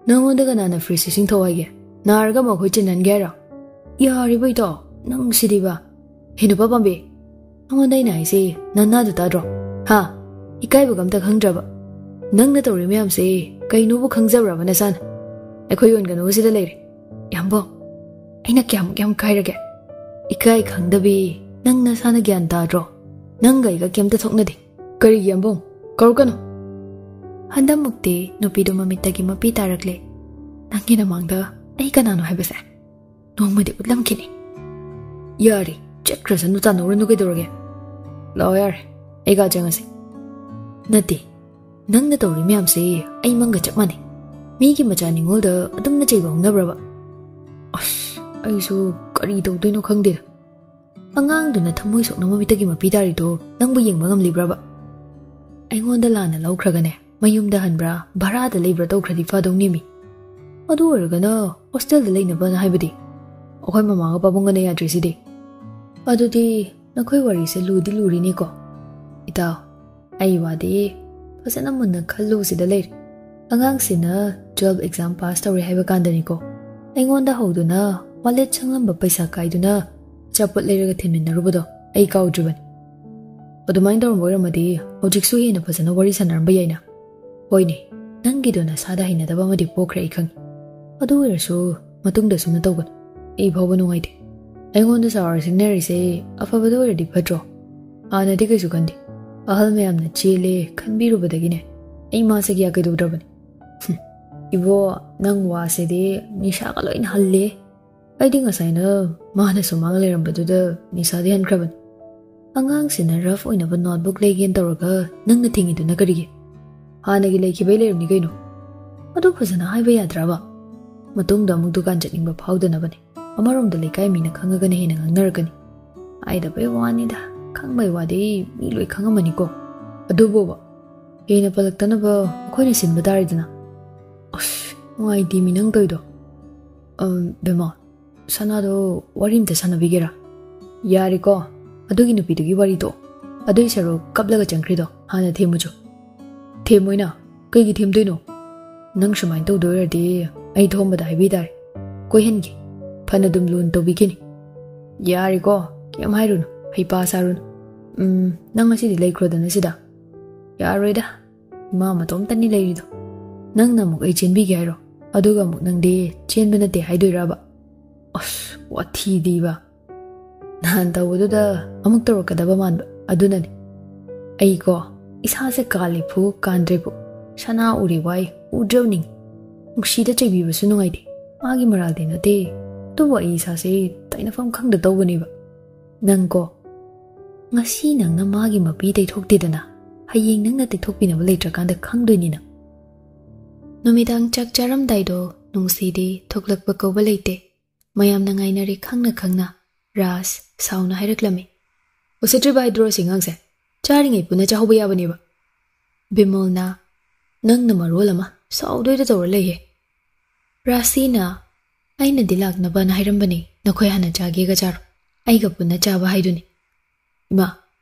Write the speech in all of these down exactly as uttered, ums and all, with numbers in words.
ꯅꯪꯉꯣꯟꯗ ꯀꯅꯥꯅ ꯐ꯭ꯔꯤꯖꯁꯦ ꯁꯤꯡꯊꯧ ꯍꯥꯏꯒꯦ? ꯅꯥꯔꯒ ꯑꯃꯨꯛ ꯑꯩꯈꯣꯏ ꯆꯤꯟꯍꯟꯒꯦ ꯍꯥꯏꯔꯣ? ꯌꯥꯔꯤꯕ ꯏꯇꯥꯎ, ꯅꯪ ꯁꯤꯗꯤꯕ꯫ ꯍꯦ ꯅꯨꯄꯥ ꯄꯥꯝꯕꯤ, ꯅꯉꯣꯟꯗ ꯑꯩꯅ ꯍꯥꯏꯁꯦ ꯅꯅꯥꯗꯨ ꯇꯥꯗ꯭ꯔꯣ? ꯍꯥ? ꯏꯀꯥꯏꯕꯒ ꯑꯝꯇ ꯈꯪꯗ꯭ꯔꯕ? ꯅꯪꯅ ꯇꯧꯔꯤ ꯃꯌꯥꯝꯁꯦ ꯀꯩꯅꯣꯕꯨ ꯈꯪꯖꯕ꯭ꯔꯕ ꯅꯁꯥꯅ? ꯑꯩꯈꯣꯏ ꯌꯣꯟꯒꯅꯨ ꯁꯤꯗ ꯂꯩꯔꯦ꯫ ꯌꯥꯝꯕꯣ, ꯑꯩꯅ ꯀꯌꯥꯃꯨꯛ ꯌꯥꯝ ꯀꯥꯏꯔꯒꯦ? ꯏꯀꯥꯏ ꯈꯪꯗꯕꯤ, ꯅꯪ ꯅꯁꯥꯅ ꯒ꯭ꯌꯥꯟ ꯇꯥꯗ꯭ꯔꯣ? ꯅꯪꯒ ꯑꯩꯒ ꯀꯩꯝꯇ ꯊꯣꯛꯅꯗꯦ꯫ ꯀꯔꯤꯒꯤ ꯌꯥꯝꯕꯣ? ꯀꯧꯔꯛꯀꯅꯨ꯫ ꯍꯟꯗꯛꯃꯨꯛꯇꯤ ꯅꯨꯄꯤꯗꯣ ꯃꯃꯤꯠꯇꯒꯤ ꯃꯄꯤ ꯇꯥꯔꯛꯂꯦ꯫ ꯅꯪꯒꯤ ꯅꯃꯥꯡꯗ ꯑꯩ ꯀꯅꯥꯅꯣ ꯍꯥꯏꯕꯁꯦ ꯅꯣꯡꯃꯗꯤ ꯎꯠꯂꯝꯈꯤꯅꯤ꯫ ꯌꯥꯔꯦ, ꯆꯠꯈ꯭ꯔꯁꯅꯨ, ꯇꯥꯟꯅꯧꯔꯅꯨ ꯀꯩꯗꯧꯔꯒꯦ? ꯂꯥꯛꯑꯣ ꯌꯥꯔꯦ, ꯑꯩꯒ ꯆꯪꯉꯁꯤ꯫ ꯅꯠꯇꯦ, ꯅꯪꯅ ꯇꯧꯔꯤ ꯃꯌꯥꯝꯁꯦ ꯑꯩ ꯃꯪꯒ ꯆꯞ ꯃꯥꯟꯅꯩ꯫ ꯃꯤꯒꯤ ꯃꯆꯥ ꯅꯤꯉꯣꯜꯗ ꯑꯗꯨꯝꯅ ꯆꯩꯕ ꯍꯧꯅꯕ꯭ꯔꯕ? ꯑꯁ, ꯑꯩꯁꯨ ꯀꯔꯤ ꯇꯧꯗꯣꯏꯅꯣ ꯈꯪꯗꯦꯗ꯫ ꯑꯉꯥꯡꯗꯨꯅ ꯊꯃꯣꯏ ꯁꯣꯛꯅ ꯃꯃꯤꯠꯇꯒꯤ ꯃꯄꯤ ꯇꯥꯔꯤꯗꯣ ꯅꯪꯕꯨ ꯌꯦꯡꯕ ꯉꯝꯂꯤꯕ꯭ꯔꯕ? ꯑꯩꯉꯣꯟꯗ ꯂꯥꯟꯅ ꯂꯧꯈ꯭ꯔꯒꯅꯦ, ꯃꯌꯨꯝꯗ ꯍꯟꯕ꯭ꯔꯥ ꯚꯔꯥꯗ ꯂꯩꯕ꯭ꯔꯥ ꯇꯧꯈ꯭ꯔꯗꯤ ꯐꯗꯧꯅꯦꯃꯤ꯫ ꯑꯗꯨ ꯑꯣꯏꯔꯒꯅ ꯍꯣꯁꯇꯦꯜꯗ ꯂꯩꯅꯕꯅ ꯍꯥꯏꯕꯗꯤ? ꯑꯩꯈꯣꯏ ꯃꯃꯥꯒ ꯄꯥꯕꯨꯡꯒꯅ ꯌꯥꯗ꯭ꯔꯤꯁꯤꯗꯤ꯫ ꯑꯗꯨꯗꯤ ꯅꯈꯣꯏ ꯋꯥꯔꯤꯁꯦ ꯂꯨꯗꯤ ꯂꯨꯔꯤꯅꯦꯀꯣ꯫ ꯏꯇꯥꯎ, ꯑꯩ ꯋꯥꯗꯤ ꯐꯖꯅ ꯃꯨꯟꯅ ꯈꯜꯂꯨ ꯁꯤꯗ ꯂꯩꯔꯦ꯫ ꯑꯉꯥꯡꯁꯤꯅ ꯇꯨꯋꯦꯜꯐ ꯑꯦꯛꯖꯥꯝ ꯄꯥꯁ ꯇꯧꯔꯦ ꯍꯥꯏꯕ ꯀꯥꯟꯗꯅꯤꯀꯣ, ꯑꯩꯉꯣꯟꯗ ꯍꯧꯗꯨꯅ ꯋꯥꯂꯦꯠ ꯁꯪꯂꯝꯕ ꯄꯩꯁꯥ ꯀꯥꯏꯗꯨꯅ ꯑꯆꯥꯄꯣꯠ ꯂꯩꯔꯒ ꯊꯤꯟꯃꯤꯟꯅꯔꯨꯕꯗꯣ ꯑꯩ ꯀꯥꯎꯗ꯭ꯔꯤꯕꯅꯤ꯫ ꯑꯗꯨꯃꯥꯏꯅ ꯇꯧꯔꯝꯕ ꯑꯣꯏꯔꯝꯃꯗꯤ ꯍꯧꯖꯤꯛꯁꯨ ꯍꯦꯟꯅ ꯐꯖꯅ ꯋꯥꯔꯤ ꯁꯥꯟꯅꯔꯝꯕ ꯌꯥꯏꯅ꯫ ꯍꯣꯏꯅꯦ, ꯅꯪꯒꯤꯗꯣ ꯅꯁꯥꯗ ꯍꯩꯅꯗꯕ ꯑꯃꯗꯤ ꯄꯣꯛꯈ꯭ꯔꯦ ꯑꯩ ꯈꯪꯉꯤ꯫ ꯑꯗꯨ ꯑꯣꯏꯔꯁꯨ ꯃꯇꯨꯡꯗ ꯁꯨꯝꯅ ꯇꯧꯒꯅꯨ꯫ ꯑꯩ ꯐꯥꯎꯕ ꯅꯨꯡꯉꯥꯏꯇꯦ꯫ ꯑꯩꯉꯣꯟꯗ ꯆꯥꯎꯔ ꯁꯤꯡꯅꯔꯤꯁꯦ ꯑꯐꯕꯗ ꯑꯣꯏꯔꯗꯤ ꯐꯠꯇ꯭ꯔꯣ? ꯍꯥꯟꯅꯗꯤ ꯀꯩꯁꯨ ꯈꯟꯗꯦ꯫ ꯑꯍꯜ ꯃꯌꯥꯝꯅ ꯆꯦꯜꯂꯦ ꯈꯟꯕꯤꯔꯨꯕꯗꯒꯤꯅꯦ, ꯑꯩ ꯃꯥꯁꯦ ꯀꯌꯥ ꯀꯩꯗꯧꯗ꯭ꯔꯕꯅꯤ꯫ ꯍꯨꯝ, ꯏꯕꯣ, ꯅꯪ ꯋꯥꯁꯤꯗꯤ ꯅꯤꯁꯥꯒ ꯂꯣꯏꯅ ꯍꯜꯂꯦ꯫ ꯑꯩꯗꯤ ꯉꯁꯥꯏꯅ ꯃꯥꯅ ꯁꯨꯃꯥꯡ ꯂꯩꯔꯝꯕꯗꯨꯗ ꯅꯤꯁꯥꯗꯤ ꯍꯟꯈ꯭ꯔꯕꯅꯤ꯫ ꯑꯉꯥꯡꯁꯤꯅ ꯔꯐ ꯑꯣꯏꯅꯕ ꯅꯣꯠꯕꯨꯛ ꯂꯩꯒꯦꯅ ꯇꯧꯔꯒ ꯅꯪꯅ ꯊꯤꯡꯉꯤꯗꯨꯅ ꯀꯔꯤꯒꯤ? ꯍꯥꯟꯅꯒꯤ ꯂꯩꯈꯤꯕꯩ ꯂꯩꯔꯝꯅꯤ ꯀꯩꯅꯣ꯫ ꯑꯗꯨ ꯐꯖꯅ ꯍꯥꯏꯕ ꯌꯥꯗ꯭ꯔꯕ? ꯃꯇꯨꯡꯗ ꯑꯃꯨꯛ ꯗꯨꯀꯥꯟ ꯆꯠꯅꯤꯡꯕ ꯐꯥꯎꯗꯅꯕꯅꯦ꯫ ꯑꯃꯔꯣꯝꯗ ꯂꯩꯀꯥꯏ ꯃꯤꯅ ꯈꯪꯉꯒꯅ ꯍꯦꯟꯅ ꯉꯥꯡꯅꯔꯛꯀꯅꯤ꯫ ꯍꯥꯏꯗꯕꯩ ꯋꯥꯅꯤꯗ, ꯈꯪꯕꯩ ꯋꯥꯗꯤ ꯃꯤ ꯂꯣꯏ ꯈꯪꯉꯝꯃꯅꯤꯀꯣ꯫ ꯑꯗꯨꯕꯨꯕ, ꯍꯦꯟꯅ ꯄꯜꯂꯛꯇꯅꯕ ꯑꯩꯈꯣꯏꯅ ꯁꯤꯟꯕ ꯇꯥꯔꯦꯗꯅ꯫ ꯑꯁ, ꯅꯨꯡꯉꯥꯏꯇꯦꯃꯤ ꯅꯪ ꯇꯧꯔꯤꯗꯣ꯫ ꯑꯝ, ꯕꯦꯃꯣ, ꯁꯅꯥꯗꯣ ꯋꯥꯔꯤ ꯑꯝꯇ ꯁꯥꯟꯅꯕꯤꯒꯦꯔꯥ? ꯌꯥꯔꯦꯀꯣ, ꯑꯗꯨꯒꯤ ꯅꯨꯄꯤꯗꯨꯒꯤ ꯋꯥꯔꯤꯗꯣ꯫ ꯑꯗꯨꯏ ꯁꯔꯨꯛ ꯀꯞꯂꯒ ꯆꯪꯈ꯭ꯔꯤꯗꯣ ꯍꯥꯟꯅ ꯊꯦꯝꯃꯨꯆꯣ꯫ ꯊꯦꯝꯃꯣꯏꯅ? ꯀꯩꯒꯤ ꯊꯦꯝꯗꯣꯏꯅꯣ? ꯅꯪ ꯁꯨꯃꯥꯏꯅ ꯇꯧꯗꯣꯏꯔꯗꯤ ꯑꯩ ꯊꯣꯝꯕꯗ ꯍꯥꯏꯕꯤ ꯇꯥꯔꯦ꯫ ꯀꯣꯏꯍꯟꯒꯦ꯫ ꯐꯅ ꯑꯗꯨꯝ ꯂꯨꯅ ꯇꯧꯕꯤꯒꯅꯤ꯫ ꯌꯥꯔꯦꯀꯣ, ꯀꯩꯝ ꯍꯥꯏꯔꯨꯅꯨ, ꯍꯩꯄꯥ ꯁꯥꯔꯨꯅꯨ꯫ ꯎꯝ, ꯅꯪ ꯉꯁꯤꯗꯤ ꯂꯩꯈ꯭ꯔꯣꯗꯅ ꯁꯤꯗ꯫ ꯌꯥꯔꯣꯏꯗ, ꯏꯃꯥ ꯃꯇꯣꯝꯇꯅꯤ ꯂꯩꯔꯤꯗꯣ꯫ ꯅꯪꯅ ꯑꯃꯨꯛ ꯑꯩ ꯆꯦꯟꯕꯤꯒꯦ ꯍꯥꯏꯔꯣ? ꯑꯗꯨꯒ ꯑꯃꯨꯛ ꯅꯪꯗꯤ ꯆꯦꯟꯕ ꯅꯠꯇꯦ ꯍꯥꯏꯗꯣꯏꯔꯕ? ꯑꯁ, ꯋꯥꯊꯤꯗꯤꯕ꯫ ꯅꯍꯥꯟ ꯇꯧꯕꯗꯨꯗ ꯑꯃꯨꯛ ꯇꯧꯔꯛꯀꯗꯕ ꯃꯥꯟꯕ, ꯑꯗꯨꯅꯅꯤ꯫ ꯑꯩꯀꯣ, ꯏꯁꯥꯁꯦ ꯀꯥꯜꯂꯤꯐꯨ ꯀꯥꯟꯗ꯭ꯔꯤꯐꯨ, ꯁꯅꯥ ꯎꯔꯤ ꯋꯥꯏ ꯎꯗ꯭ꯔꯕꯅꯤ꯫ ꯅꯨꯡꯁꯤꯗ ꯆꯩꯕꯤꯕꯁꯨ ꯅꯨꯡꯉꯥꯏꯇꯦ꯫ ꯃꯥꯒꯤ ꯃꯔꯥꯜꯗꯤ ꯅꯠꯇꯦ꯫ ꯑꯗꯨꯕꯨ ꯑꯩ ꯏꯁꯥꯁꯦ ꯇꯥꯏꯅꯐꯝ ꯈꯪꯗ ꯇꯧꯕꯅꯦꯕ꯫ ꯅꯪꯀꯣ, ꯉꯁꯤ ꯅꯪꯅ ꯃꯥꯒꯤ ꯃꯄꯤ ꯇꯩꯊꯣꯛꯇꯦꯗꯅ, ꯍꯌꯦꯡ ꯅꯪꯅ ꯇꯩꯊꯣꯛꯄꯤꯅꯕ ꯂꯩꯇ꯭ꯔꯀꯥꯟꯗ ꯈꯪꯗꯣꯏꯅꯤ ꯅꯪ꯫ ꯅꯨꯃꯤꯗꯥꯡ ꯆꯥꯛ ꯆꯥꯔꯝꯗꯥꯏꯗꯣ ꯅꯨꯡꯁꯤꯗꯤ ꯊꯣꯛꯂꯛꯄ ꯀꯧꯕ ꯂꯩꯇꯦ꯫ ꯃꯌꯥꯝꯅ ꯉꯥꯏꯅꯔꯦ ꯈꯪꯅ ꯈꯪꯅ꯫ ꯔꯥꯖ ꯁꯥꯎꯅ ꯍꯥꯏꯔꯛꯂꯝꯃꯤ꯫ "ꯎꯁꯤꯠꯇ꯭ꯔꯤꯕ ꯍꯥꯏꯗ꯭ꯔꯣ ꯑꯁꯤ ꯑꯉꯥꯡꯁꯦ? ꯆꯥꯔꯤꯉꯩ ꯄꯨꯟꯅ ꯆꯥꯍꯧꯕ ꯌꯥꯕꯅꯦꯕ꯫" ꯕꯤꯃꯣꯜꯅ, "ꯅꯪꯅ ꯃꯔꯣꯜ ꯑꯃ ꯁꯥꯎꯗꯣꯏꯗ ꯇꯧꯔ ꯂꯩꯍꯦ꯫" ꯔꯥꯁꯤꯅ, "ꯑꯩꯅꯗꯤ ꯂꯥꯛꯅꯕꯅ ꯍꯥꯏꯔꯝꯕꯅꯤ, ꯅꯈꯣꯏ ꯍꯥꯟꯅ ꯆꯥꯒꯦꯒ ꯆꯥꯔꯣ, ꯑꯩꯒ ꯄꯨꯟꯅ ꯆꯥꯕ ꯍꯥꯏꯗꯨꯅꯤ꯫" ꯏꯃꯥ,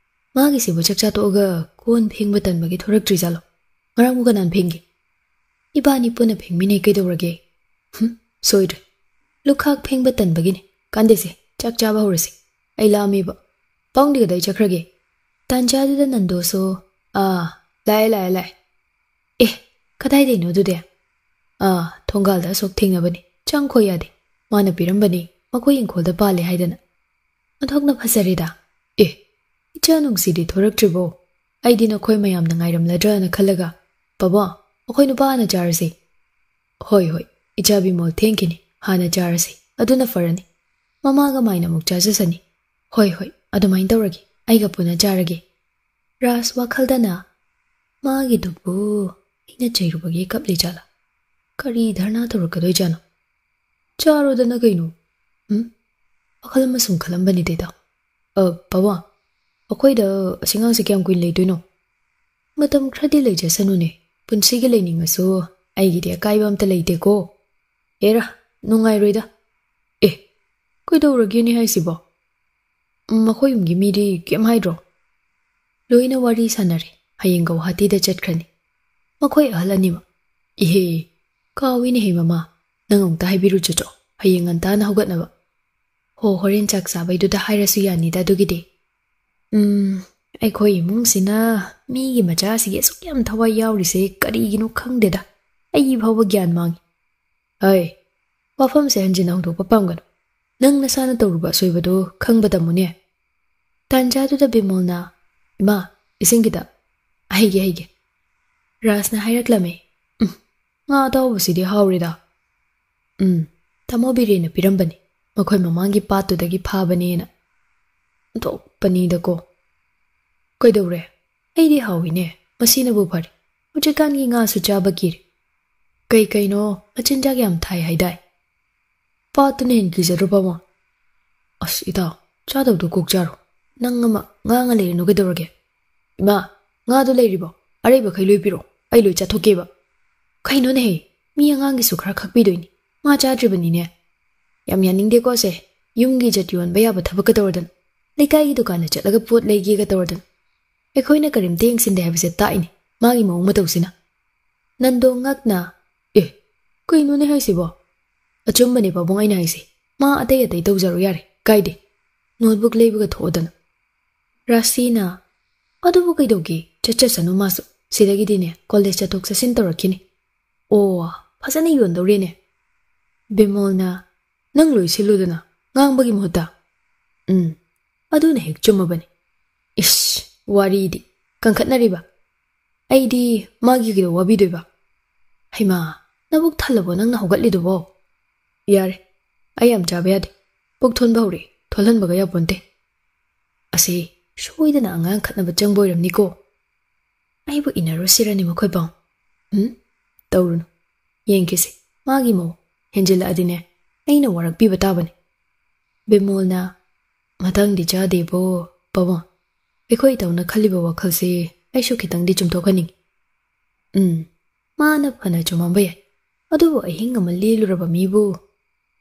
ꯃꯥꯒꯤꯁꯤꯕꯨ ꯆꯥꯛ ꯆꯥ ꯇꯣꯛꯑꯒ ꯀꯣꯟ ꯐꯦꯡꯕ ꯇꯟꯕꯒꯤ ꯊꯣꯔꯛꯇ꯭ꯔꯤꯖꯥꯠꯂꯣ? ꯉꯔꯥꯡꯕꯨ ꯀꯅꯥꯅ ꯐꯦꯡꯒꯦ? ꯏꯕꯥꯅꯤ ꯄꯨꯟꯅ ꯐꯦꯡꯃꯤꯟꯅꯩ ꯀꯩꯗꯧꯔꯒꯦ? ꯍꯨꯝ, ꯁꯣꯏꯗ꯭ꯔꯦ꯫ ꯂꯨꯈꯥꯛ ꯐꯦꯡꯕ ꯇꯟꯕꯒꯤꯅꯤ꯫ ꯀꯥꯟꯗꯦꯁꯦ, ꯆꯥꯛ ꯆꯥꯕ ꯍꯧꯔꯁꯤ꯫ ꯑꯩ ꯂꯥꯝꯃꯦꯕ꯫ ꯄꯥꯎꯡꯗꯤ ꯀꯗꯥꯏ ꯆꯠꯈ꯭ꯔꯒꯦ? ꯇꯥꯟꯖꯥꯗꯨꯗ ꯅꯟꯗꯣꯁꯨ, "ꯑꯥ, ꯂꯥꯛꯑꯦ, ꯂꯥꯛꯑꯦ, ꯂꯥꯛꯑꯦ꯫" "ꯑꯦ, ꯀꯗꯥꯏꯗꯩꯅꯣ ꯑꯗꯨꯗꯤ?" "ꯑꯥ, ꯊꯣꯡꯒꯥꯜꯗ ꯑꯁꯣꯛ ꯊꯦꯡꯅꯕꯅꯤ꯫ ꯆꯪꯈꯣ ꯌꯥꯗꯦ꯫ ꯃꯥꯅ ꯄꯤꯔꯝꯕꯅꯤ, ꯃꯈꯣꯏ ꯏꯪꯈꯣꯜꯗ ꯄꯥꯜꯂꯦ ꯍꯥꯏꯗꯅ꯫" "ꯑꯣꯟꯊꯣꯛꯅ ꯐꯖꯔꯦꯗ꯫ ꯑꯦ, ꯏꯆꯥ ꯅꯨꯡꯁꯤꯗꯤ ꯊꯣꯔꯛꯇ꯭ꯔꯤꯕꯣ? ꯑꯩꯗꯤ ꯅꯈꯣꯏ ꯃꯌꯥꯝꯅ ꯉꯥꯏꯔꯝꯂꯗ꯭ꯔꯥꯅ ꯈꯜꯂꯒ꯫ ꯄꯥꯕꯨꯡ, ꯑꯩꯈꯣꯏ ꯅꯨꯄꯥ ꯍꯥꯟꯅ ꯆꯥꯔꯁꯤ꯫" "ꯍꯣꯏ, ꯍꯣꯏ, ꯏꯆꯥ ꯕꯤꯃꯣꯜ ꯊꯦꯡꯈꯤꯅꯤ, ꯍꯥꯟꯅ ꯆꯥꯔꯁꯤ, ꯑꯗꯨꯅ ꯐꯔꯅꯤ꯫ ꯃꯃꯥꯒ ꯃꯥꯏꯅ ꯑꯃꯨꯛ ꯆꯥꯖꯁꯅꯤ꯫" "ꯍꯣꯏ, ꯍꯣꯏ, ꯑꯗꯨꯃꯥꯏꯅ ꯇꯧꯔꯒꯦ, ꯑꯩꯒ ꯄꯨꯟꯅ ꯆꯥꯔꯒꯦ꯫" ꯔꯥꯖ ꯋꯥꯈꯜꯗꯅ, "ꯃꯥꯒꯤꯗꯨꯕꯨ ꯑꯩꯅ ꯆꯩꯔꯨꯕꯒꯤ ꯀꯞꯂꯤ ꯖꯥꯠꯂꯥ? ꯀꯔꯤ ꯙꯔꯅꯥ ꯇꯧꯔꯛꯀꯗꯣꯏꯖꯥꯠꯅꯣ? ꯆꯥꯔꯣꯗꯅ ꯀꯩꯅꯣ?" ꯎꯝ? ꯋꯥꯈꯜ ꯑꯃ ꯁꯨꯝ ꯈꯜꯂꯝꯕꯅꯤꯗ ꯏꯇꯥꯎ꯫ "ꯑ, ꯄꯥꯕꯨꯡ, ꯑꯩꯈꯣꯏꯗ ꯑꯁꯤ ꯑꯉꯥꯡꯁꯦ ꯀꯌꯥꯝ ꯀꯨꯏꯅ ꯂꯩꯗꯣꯏꯅꯣ?" "ꯃꯇꯝ ꯈꯔꯗꯤ ꯂꯩꯖꯁꯅꯨꯅꯦ, ꯄꯨꯟꯁꯤꯒꯤ ꯂꯩꯅꯤꯡꯉꯁꯨ ꯑꯩꯒꯤꯗꯤ ꯑꯀꯥꯏꯕ ꯑꯝꯇ ꯂꯩꯇꯦꯀꯣ꯫" "ꯑꯦꯔꯥ, ꯅꯨꯡꯉꯥꯏꯔꯣꯏꯗ꯫" "ꯑꯦ, ꯀꯩꯗꯧꯔꯒꯦꯅꯦ ꯍꯥꯏꯁꯤꯕꯣ? ꯎꯝ, ꯃꯈꯣꯏ ꯌꯨꯝꯒꯤ ꯃꯤꯗꯤ ꯀꯩꯝ ꯍꯥꯏꯗ꯭ꯔꯣ?" "ꯂꯣꯏꯅ ꯋꯥꯔꯤ ꯁꯥꯟꯅꯔꯦ, ꯍꯌꯦꯡ ꯒꯧꯍꯥꯇꯤꯗ ꯆꯠꯈ꯭ꯔꯅꯤ ꯃꯈꯣꯏ ꯑꯍꯜ ꯑꯅꯤꯃꯛ꯫ "ꯏꯍꯦ, ꯀꯥꯎꯏꯅꯦꯍꯦ ꯃꯃꯥ, ꯅꯪ ꯑꯃꯨꯛꯇ ꯍꯥꯏꯕꯤꯔꯨ ꯆꯣꯆꯣ, ꯍꯌꯦꯡ ꯉꯟꯇꯥꯅ ꯍꯧꯒꯠꯅꯕ꯫ ꯍꯣ, ꯍꯣꯔꯦꯟ ꯆꯥꯛ ꯆꯥꯕꯩꯗꯨꯗ ꯍꯥꯏꯔꯁꯨ ꯌꯥꯅꯤꯗ ꯑꯗꯨꯒꯤꯗꯤ꯫ ꯎꯝ, ꯑꯩꯈꯣꯏ ꯏꯃꯨꯡꯁꯤꯅ ꯃꯤꯒꯤ ꯃꯆꯥꯁꯤꯒꯤ ꯑꯁꯨꯛ ꯌꯥꯝ ꯊꯋꯥꯏ ꯌꯥꯎꯔꯤꯁꯦ ꯀꯔꯤꯒꯤꯅꯣ ꯈꯪꯗꯦꯗ꯫ ꯑꯩ ꯐꯥꯎꯕ ꯒ꯭ꯌꯥꯟ ꯃꯥꯡꯉꯤ꯫ ꯍꯩ, ꯋꯥꯐꯝꯁꯦ ꯍꯟꯖꯤꯟꯅ ꯍꯧꯗꯣꯛꯄ ꯄꯥꯝꯒꯅꯨ꯫ ꯅꯪ ꯅꯁꯥꯅ ꯇꯧꯔꯨꯕ ꯑꯁꯣꯏꯕꯗꯣ ꯈꯪꯕ ꯇꯝꯃꯨꯅꯦ꯫" ꯇꯥꯟꯖꯥꯗꯨꯗ ꯕꯤꯃꯣꯜꯅ, "ꯏꯃꯥ, ꯏꯁꯤꯡ ꯈꯤꯇ꯫ ꯍꯩꯒꯦ, ꯍꯩꯒꯦ꯫" ꯔꯥꯖꯅ ꯍꯥꯏꯔꯛꯂꯝꯃꯤ꯫ "ꯎꯝ, ꯉꯥ ꯑꯇꯥꯎꯕꯁꯤꯗꯤ ꯍꯥꯎꯔꯦꯗ꯫" "ꯎꯝ, ꯇꯥꯃꯣ ꯕꯤꯔꯦꯟꯅ ꯄꯤꯔꯝꯕꯅꯤ꯫ ꯃꯈꯣꯏ ꯃꯃꯥꯡꯒꯤ ꯄꯥꯠꯇꯨꯗꯒꯤ ꯐꯥꯕꯅꯦꯅ꯫" "ꯑꯣꯟꯊꯣꯛꯄꯅꯤꯗꯀꯣ꯫ ꯀꯩꯗꯧꯔꯦ? ꯑꯩꯗꯤ ꯍꯥꯎꯏꯅꯦ꯫ ꯃꯁꯤꯅꯕꯨ ꯐꯔꯦ꯫ ꯍꯧꯖꯤꯛꯀꯥꯟꯒꯤ ꯉꯥꯁꯨ ꯆꯥꯕ ꯀꯤꯔꯦ꯫ ꯀꯩ ꯀꯩꯅꯣ ꯃꯆꯤꯟꯖꯥꯛ ꯌꯥꯝ ꯊꯥꯏ ꯍꯥꯏꯗꯥꯏ?" "ꯄꯥꯠꯇꯨꯅ ꯍꯦꯟ ꯀꯤꯖꯗ꯭ꯔꯣ ꯄꯥꯕꯨꯡ?" "ꯑꯁ ꯏꯇꯥꯎ, ꯆꯥꯗꯕꯗꯣ ꯀꯣꯛ ꯆꯥꯔꯣ꯫ ꯅꯪ ꯑꯃ ꯉꯥꯡꯉ ꯂꯩꯔꯅꯨ ꯀꯩꯗꯧꯔꯒꯦ?" "ꯏꯃꯥ, ꯉꯥꯗꯣ ꯂꯩꯔꯤꯕꯣ? ꯑꯔꯩꯕꯈꯩ ꯂꯣꯏ ꯄꯤꯔꯛꯑꯣ, ꯑꯩ ꯂꯣꯏ ꯆꯥꯊꯣꯛꯀꯦꯕ꯫" "ꯀꯩꯅꯣꯅꯦꯍꯦ, ꯃꯤ ꯑꯉꯥꯡꯒꯤꯁꯨ ꯈꯔ ꯈꯛꯄꯤꯗꯣꯏꯅꯤ, ꯃꯥ ꯆꯥꯗ꯭ꯔꯤꯕꯅꯤꯅꯦ꯫" "ꯌꯥꯝ ꯌꯥꯅꯤꯡꯗꯦꯀꯣ ꯑꯁꯦ꯫ ꯌꯨꯝꯒꯤ ꯏꯖꯠ ꯌꯣꯟꯕ ꯌꯥꯕ ꯊꯕꯛꯀ ꯇꯧꯔꯗꯅ, ꯂꯩꯀꯥꯏꯒꯤ ꯗꯨꯀꯥꯟꯗ ꯆꯠꯂꯒ ꯄꯣꯠ ꯂꯩꯒꯦꯒ ꯇꯧꯔꯗꯅ꯫ ꯑꯩꯈꯣꯏꯅ ꯀꯔꯤꯝꯇ ꯌꯦꯡꯁꯤꯟꯗꯦ ꯍꯥꯏꯕꯁꯦ ꯇꯥꯛꯏꯅꯤ ꯃꯥꯒꯤ ꯃꯑꯣꯡ ꯃꯇꯧꯁꯤꯅ꯫" ꯅꯟꯗꯣ ꯉꯛꯅ, "ꯑꯦ, ꯀꯩꯅꯣꯅꯦ ꯍꯥꯏꯁꯤꯕꯣ?" "ꯑꯆꯨꯝꯕꯅꯦ ꯄꯥꯕꯨꯡ ꯑꯩꯅ ꯍꯥꯏꯁꯦ꯫ ꯃꯥ ꯑꯇꯩ ꯑꯇꯩ ꯇꯧꯖꯔꯣ ꯌꯥꯔꯦ, ꯀꯥꯏꯗꯦ꯫ ꯅꯣꯠꯕꯨꯛ ꯂꯩꯕꯒ ꯊꯣꯛꯑꯗꯅ꯫" ꯔꯥꯁꯤꯅ, "ꯑꯗꯨꯕꯨ ꯀꯩꯗꯧꯒꯦ? ꯆꯠꯆꯁꯅꯨ ꯃꯥꯁꯨ꯫ ꯁꯤꯗꯒꯤꯗꯤꯅꯦ ꯀꯣꯂꯦꯖ ꯆꯠꯊꯣꯛ ꯆꯠꯁꯤꯟ ꯇꯧꯔꯛꯈꯤꯅꯤ꯫" "ꯑꯣ, ꯐꯖꯅ ꯌꯣꯟꯗꯧꯔꯦꯅꯦ꯫" ꯕꯤꯃꯣꯜꯅ, "ꯅꯪ ꯂꯣꯏ ꯁꯤꯜꯂꯨꯗꯅ, ꯉꯥꯡꯕꯒꯤ ꯃꯍꯨꯠꯇ꯫" "ꯎꯝ, ꯑꯗꯨꯅ ꯍꯦꯛ ꯆꯨꯝꯃꯕꯅꯤ꯫" "ꯏꯁ, ꯋꯥꯔꯤꯗꯤ꯫ ꯀꯟꯈꯠꯅꯔꯤꯕ? ꯑꯩꯗꯤ ꯃꯥꯒꯤ ꯀꯩꯗꯧ ꯋꯥꯕꯤꯗꯣꯏꯕ?" "ꯍꯩꯃꯥ, ꯅꯕꯨꯛ ꯊꯜꯂꯕꯣ ꯅꯪꯅ ꯍꯧꯒꯠꯂꯤꯗꯨꯕꯣ?" "ꯌꯥꯔꯦ, ꯑꯩ ꯌꯥꯝ ꯆꯥꯕ ꯌꯥꯗꯦ꯫ ꯄꯨꯛ ꯊꯣꯟꯕ ꯍꯧꯔꯛꯑꯦ, ꯊꯣꯜꯍꯟꯕꯒ ꯌꯥꯄꯣꯟꯇꯦ꯫" "ꯑꯁꯤ ꯁꯣꯏꯗꯅ ꯑꯉꯥꯡ ꯈꯠꯅꯕ ꯆꯪꯕ ꯑꯣꯏꯔꯝꯅꯤꯀꯣ꯫ ꯑꯩꯕꯨ ꯏꯟꯅꯔꯨꯁꯤꯔꯅꯤ ꯃꯈꯣꯏ ꯄꯥꯎ?" "ꯎꯝ, ꯇꯧꯔꯨꯅꯨ꯫ ꯌꯦꯡꯈꯤꯁꯤ, ꯃꯥꯒꯤ ꯃꯑꯣꯡ ꯍꯦꯟꯖꯤꯜꯂꯛꯑꯗꯤꯅꯦ, ꯑꯩꯅ ꯋꯥꯔꯛꯄꯤꯕ ꯇꯥꯕꯅꯤ꯫" ꯕꯤꯃꯣꯜꯅ, "ꯃꯊꯪꯗꯤ ꯆꯥꯗꯦꯕꯣ, ꯄꯥꯕꯨꯡ꯫ ꯑꯩꯈꯣꯏ ꯏꯇꯥꯎꯅ ꯈꯜꯂꯤꯕ ꯋꯥꯈꯜꯁꯤ ꯑꯩꯁꯨ ꯈꯤꯇꯪꯗꯤ ꯆꯨꯝꯊꯣꯛꯍꯟꯅꯤꯡꯉꯤ꯫" "ꯎꯝ, ꯃꯥꯅ ꯐꯅ ꯆꯨꯝꯃꯝꯕ ꯌꯥꯏ꯫ ꯑꯗꯨꯕꯨ ꯑꯍꯤꯡ ꯑꯃ ꯂꯦꯜꯂꯨꯔꯕ ꯃꯤꯕꯨ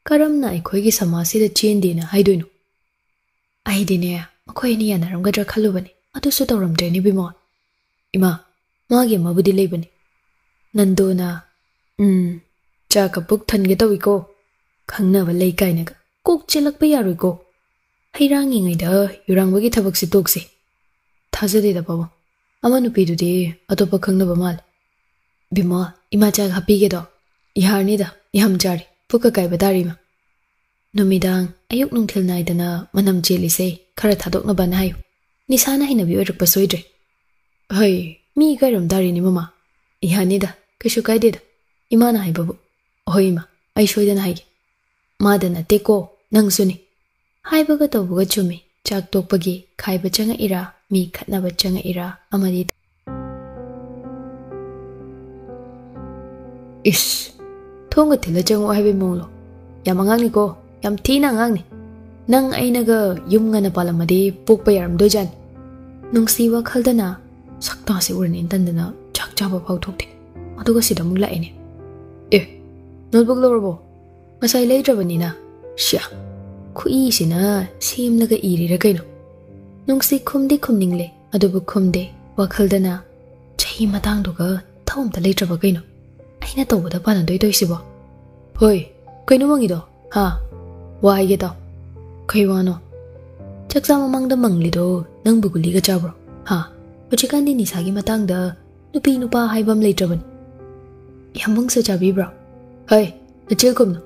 ꯀꯔꯝꯅ ꯑꯩꯈꯣꯏꯒꯤ ꯁꯃꯥꯖꯁꯤꯗ ꯆꯦꯟꯗꯦꯅ ꯍꯥꯏꯗꯣꯏꯅꯣ?" "ꯑꯩꯗꯤꯅꯦ, ꯃꯈꯣꯏ ꯑꯅꯤ ꯌꯥꯅꯔꯝꯒꯗ꯭ꯔꯥ ꯈꯜꯂꯨꯕꯅꯤ꯫ ꯑꯗꯨꯁꯨ ꯇꯧꯔꯝꯗ꯭ꯔꯦꯅꯦ ꯕꯤꯃꯣꯜ꯫" "ꯏꯃꯥ, ꯃꯥꯒꯤ ꯑꯃꯕꯨꯗꯤ ꯂꯩꯕꯅꯤ꯫" ꯅꯟꯗꯣꯅ, "ꯎꯝ, ꯆꯥꯛꯀ ꯄꯨꯛ ꯊꯟꯒꯦ ꯇꯧꯏꯀꯣ꯫ ꯈꯪꯅꯕ ꯂꯩ ꯀꯥꯏꯅꯒ ꯀꯣꯛ ꯆꯦꯜꯂꯛꯄ ꯌꯥꯔꯣꯏꯀꯣ꯫ ꯍꯩꯔꯥꯡꯉꯤꯉꯩꯗ ꯌꯨꯔꯥꯡꯕꯒꯤ ꯊꯕꯛꯁꯦ ꯇꯣꯛꯁꯦ꯫ ꯊꯥꯖꯗꯦꯗ ꯄꯥꯕꯨꯡ꯫ ꯑꯃ ꯅꯨꯄꯤꯗꯨꯗꯤ ꯑꯇꯣꯞꯄ ꯈꯪꯅꯕ ꯃꯥꯜꯂꯦ꯫ ꯕꯤꯃꯣꯜ, ꯏꯃꯥ ꯆꯥꯛ ꯍꯥꯞꯄꯤꯒꯦꯗꯣ꯫ ꯌꯥꯔꯅꯤꯗ, ꯌꯥꯝ ꯆꯥꯔꯤ꯫ ꯄꯨꯛꯀ ꯀꯥꯏꯕ ꯇꯥꯔꯤ ꯏꯃꯥ꯫ ꯅꯨꯃꯤꯗꯥꯡ, ꯑꯌꯨꯛ ꯅꯨꯡꯊꯤꯜ ꯅꯥꯏꯗꯅ ꯃꯅꯝ ꯆꯦꯜꯂꯤꯁꯦ ꯈꯔ ꯊꯥꯗꯣꯛꯅꯕꯅ ꯍꯥꯏꯌꯨ꯫ ꯅꯤꯁꯥꯅ ꯍꯩꯅꯕꯤ ꯑꯣꯏꯔꯛꯄ ꯁꯣꯏꯗ꯭ꯔꯦ꯫ ꯍꯩ, ꯃꯤ ꯏꯀꯥꯏꯔꯝ ꯇꯥꯔꯤꯅꯦ ꯃꯃꯥ꯫ ꯌꯥꯅꯤꯗ, ꯀꯩꯁꯨ ꯀꯥꯏꯗꯦꯗ꯫ ꯏꯃꯥꯅ ꯍꯥꯏꯕꯕꯨ꯫ ꯍꯣꯏ ꯏꯃꯥ, ꯑꯩ ꯁꯣꯏꯗꯅ ꯍꯥꯏꯒꯦ꯫ ꯃꯥꯗ ꯅꯠꯇꯦꯀꯣ, ꯅꯪꯁꯨꯅꯤ꯫ ꯍꯥꯏꯕꯒ ꯇꯧꯕꯒ ꯆꯨꯝꯃꯤ꯫ ꯆꯥꯛ ꯇꯣꯛꯄꯒꯤ ꯈꯥꯏꯕ ꯆꯪꯉꯛꯏꯔꯥ, ꯃꯤ ꯈꯠꯅꯕ ꯆꯪꯉꯛꯏꯔꯥ, ꯑꯃꯗꯤ ꯏꯁ, ꯊꯣꯡꯒ ꯊꯤꯜꯂ ꯆꯪꯉꯛꯑꯣ ꯍꯥꯏꯕꯩ ꯃꯑꯣꯡꯂꯣ? ꯌꯥꯝ ꯑꯉꯥꯡꯅꯤꯀꯣ, ꯌꯥꯝ ꯊꯤꯅ ꯑꯉꯥꯡꯅꯤ꯫ ꯅꯪ ꯑꯩꯅꯒ ꯌꯨꯝ ꯉꯟꯅ ꯄꯥꯜꯂꯝꯃꯗꯤ ꯄꯣꯛꯄ ꯌꯥꯔꯝꯗꯣꯏꯖꯥꯠꯅꯤ꯫ ꯅꯨꯡꯁꯤ ꯋꯥꯈꯜꯗꯅ ꯁꯛꯇꯥꯁꯦ ꯎꯔꯅꯤ ꯇꯟꯗꯅ ꯆꯥꯛ ꯆꯥꯕ ꯐꯥꯎ ꯊꯣꯛꯇꯦ꯫ ꯑꯗꯨꯒ ꯁꯤꯗ ꯑꯃꯨꯛ ꯂꯥꯛꯑꯦꯅꯦ꯫ ꯑꯦ, ꯅꯣꯠꯕꯨꯛ ꯂꯧꯔꯕꯣ? ꯉꯁꯥꯏ ꯂꯩꯗ꯭ꯔꯕꯅꯤꯅ꯫ ꯁꯤꯌꯥ, ꯈꯨꯏꯁꯤꯅ ꯁꯦꯝꯂꯒ ꯏꯔꯤꯔꯥ ꯀꯩꯅꯣ? ꯅꯨꯡꯁꯤ ꯈꯨꯝꯗꯤ ꯈꯨꯝꯅꯤꯡꯂꯦ, ꯑꯗꯨꯕꯨ ꯈꯨꯝꯗꯦ꯫ ꯋꯥꯈꯜꯗꯅ, "ꯆꯍꯤ ꯃꯇꯥꯡꯗꯨꯒ ꯊꯧ ꯑꯝꯇ ꯂꯩꯇ꯭ꯔꯕ ꯀꯩꯅꯣ? ꯑꯩꯅ ꯇꯧꯕꯗ ꯄꯥꯟꯅꯗꯣꯏ ꯇꯧꯏꯁꯤꯕꯣ?" "ꯍꯣꯏ, ꯀꯩꯅꯣ ꯃꯪꯉꯤꯗꯣ? ꯍꯥ? ꯋꯥ ꯍꯥꯏꯒꯦ ꯇꯥꯎ꯫" "ꯀꯩ ꯋꯥꯅꯣ?" "ꯆꯥꯛꯆꯥ ꯃꯃꯥꯡꯗ ꯃꯪꯂꯤꯗꯣ ꯅꯪꯕꯨ ꯒꯨꯂꯤꯒ ꯆꯥꯕ꯭ꯔꯣ? ꯍꯥ? ꯍꯧꯖꯤꯛꯀꯥꯟꯗꯤ ꯅꯤꯁꯥꯒꯤ ꯃꯇꯥꯡꯗ ꯅꯨꯄꯤ ꯅꯨꯄꯥ ꯍꯥꯏꯕ ꯑꯃ ꯂꯩꯇ꯭ꯔꯕꯅꯤ꯫ ꯌꯥꯝꯕꯨꯡꯁꯨ ꯆꯥꯕꯤꯕ꯭ꯔꯣ?" "ꯍꯣꯏ, ꯅꯆꯦ ꯀꯨꯝꯅꯣ?"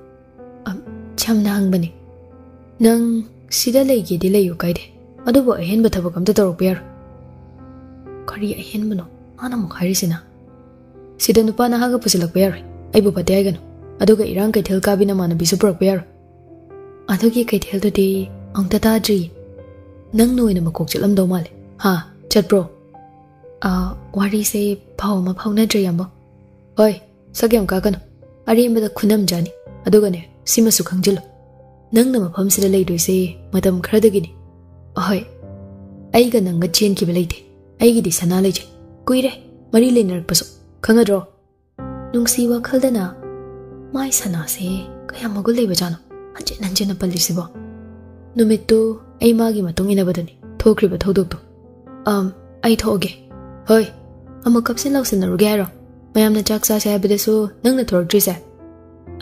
"ꯑꯝ, ꯆꯝꯅ ꯍꯪꯕꯅꯤ꯫ ꯅꯪ ꯁꯤꯗ ꯂꯩꯒꯦꯗꯤ ꯂꯩꯌꯨ ꯀꯥꯏꯗꯦ, ꯑꯗꯨꯕꯨ ꯑꯍꯦꯟꯕ ꯊꯕꯛ ꯑꯝꯇ ꯇꯧꯔꯛꯄ ꯌꯥꯔꯣꯏ꯫" "ꯀꯔꯤ ꯑꯍꯦꯟꯕꯅꯣ ꯃꯥꯅ ꯑꯃꯨꯛ ꯍꯥꯏꯔꯤꯁꯤꯅ?" "ꯁꯤꯗ ꯅꯨꯄꯥ ꯅꯍꯥꯒ ꯄꯨꯁꯤꯜꯂꯛꯄ ꯌꯥꯔꯣꯏ, ꯑꯩꯕꯨ ꯐꯠꯇꯦ ꯍꯥꯏꯒꯅꯨ꯫ ꯑꯗꯨꯒ ꯏꯔꯥꯡ ꯀꯩꯊꯦꯜ ꯀꯥꯕꯤ ꯅꯃꯥꯟꯅꯕꯤꯁꯨ ꯄꯨꯔꯛꯄ ꯌꯥꯔꯣꯏ꯫" "ꯑꯗꯨꯒꯤ ꯀꯩꯊꯦꯜꯗꯨꯗꯤ ꯑꯃꯨꯛꯇ ꯇꯥꯗ꯭ꯔꯤ꯫ ꯅꯪꯅ ꯑꯣꯏꯅ ꯃꯀꯣꯛ ꯆꯠꯂꯝꯗꯧ ꯃꯥꯜꯂꯦ꯫ ꯍꯥ, ꯆꯠꯄ꯭ꯔꯣ?" "ꯑ, ꯋꯥꯔꯤꯁꯦ ꯄꯥꯎ ꯑꯃ ꯐꯥꯎꯅꯗ꯭ꯔꯦ, ꯌꯥꯝꯕꯨꯡ꯫" "ꯍꯣꯏ, ꯁꯛ ꯌꯥꯝ ꯀꯥꯀꯅꯨ꯫ ꯑꯔꯦꯝꯕꯗ ꯈꯨꯅꯝꯖꯥꯅꯤ꯫ ꯑꯗꯨꯒꯅꯦ, ꯁꯤꯃꯁꯨ ꯈꯪꯖꯤꯜꯂꯨ꯫ ꯅꯪꯅ ꯃꯐꯝꯁꯤꯗ ꯂꯩꯗꯣꯏꯁꯦ ꯃꯇꯝ ꯈꯔꯗꯒꯤꯅꯤ꯫ ꯑꯍꯣꯏ, ꯑꯩꯒ ꯅꯪꯒ ꯆꯦꯟꯈꯤꯕ ꯂꯩꯇꯦ꯫ ꯑꯩꯒꯤꯗꯤ ꯁꯅꯥ ꯂꯩꯖꯩ꯫ ꯀꯨꯏꯔꯦ ꯃꯔꯤ ꯂꯩꯅꯔꯛꯄꯁꯨ꯫ ꯈꯪꯉꯗ꯭ꯔꯣ?" ꯅꯨꯡꯁꯤ ꯋꯥꯈꯜꯗꯅ, "ꯃꯥꯏ ꯁꯅꯥꯁꯦ ꯀꯌꯥꯝ ꯃꯒꯨꯟ ꯂꯩꯕꯖꯥꯠꯅꯣ? ꯍꯟꯖꯤꯟ ꯍꯟꯖꯤꯟꯅ ꯄꯜꯂꯤꯁꯤꯕꯣ?" ꯅꯨꯃꯤꯠꯇꯨ ꯑꯩ ꯃꯥꯒꯤ ꯃꯇꯨꯡ ꯏꯟꯅꯕꯗꯨꯅꯤ ꯊꯣꯛꯈ꯭ꯔꯤꯕ ꯊꯧꯗꯣꯛꯇꯣ꯫ "ꯑꯝ, ꯑꯩ ꯊꯣꯛꯑꯒꯦ꯫" "ꯍꯣꯏ, ꯑꯃꯨꯛ ꯀꯞꯁꯤꯟ ꯂꯥꯎꯁꯤꯟꯅꯔꯨꯒꯦ ꯍꯥꯏꯔꯣ?" ꯃꯌꯥꯝꯅ ꯆꯥꯛ ꯆꯥꯁꯦ ꯍꯥꯏꯕꯗꯁꯨ ꯅꯪꯅ ꯊꯣꯔꯛꯇ꯭ꯔꯤꯁꯦ?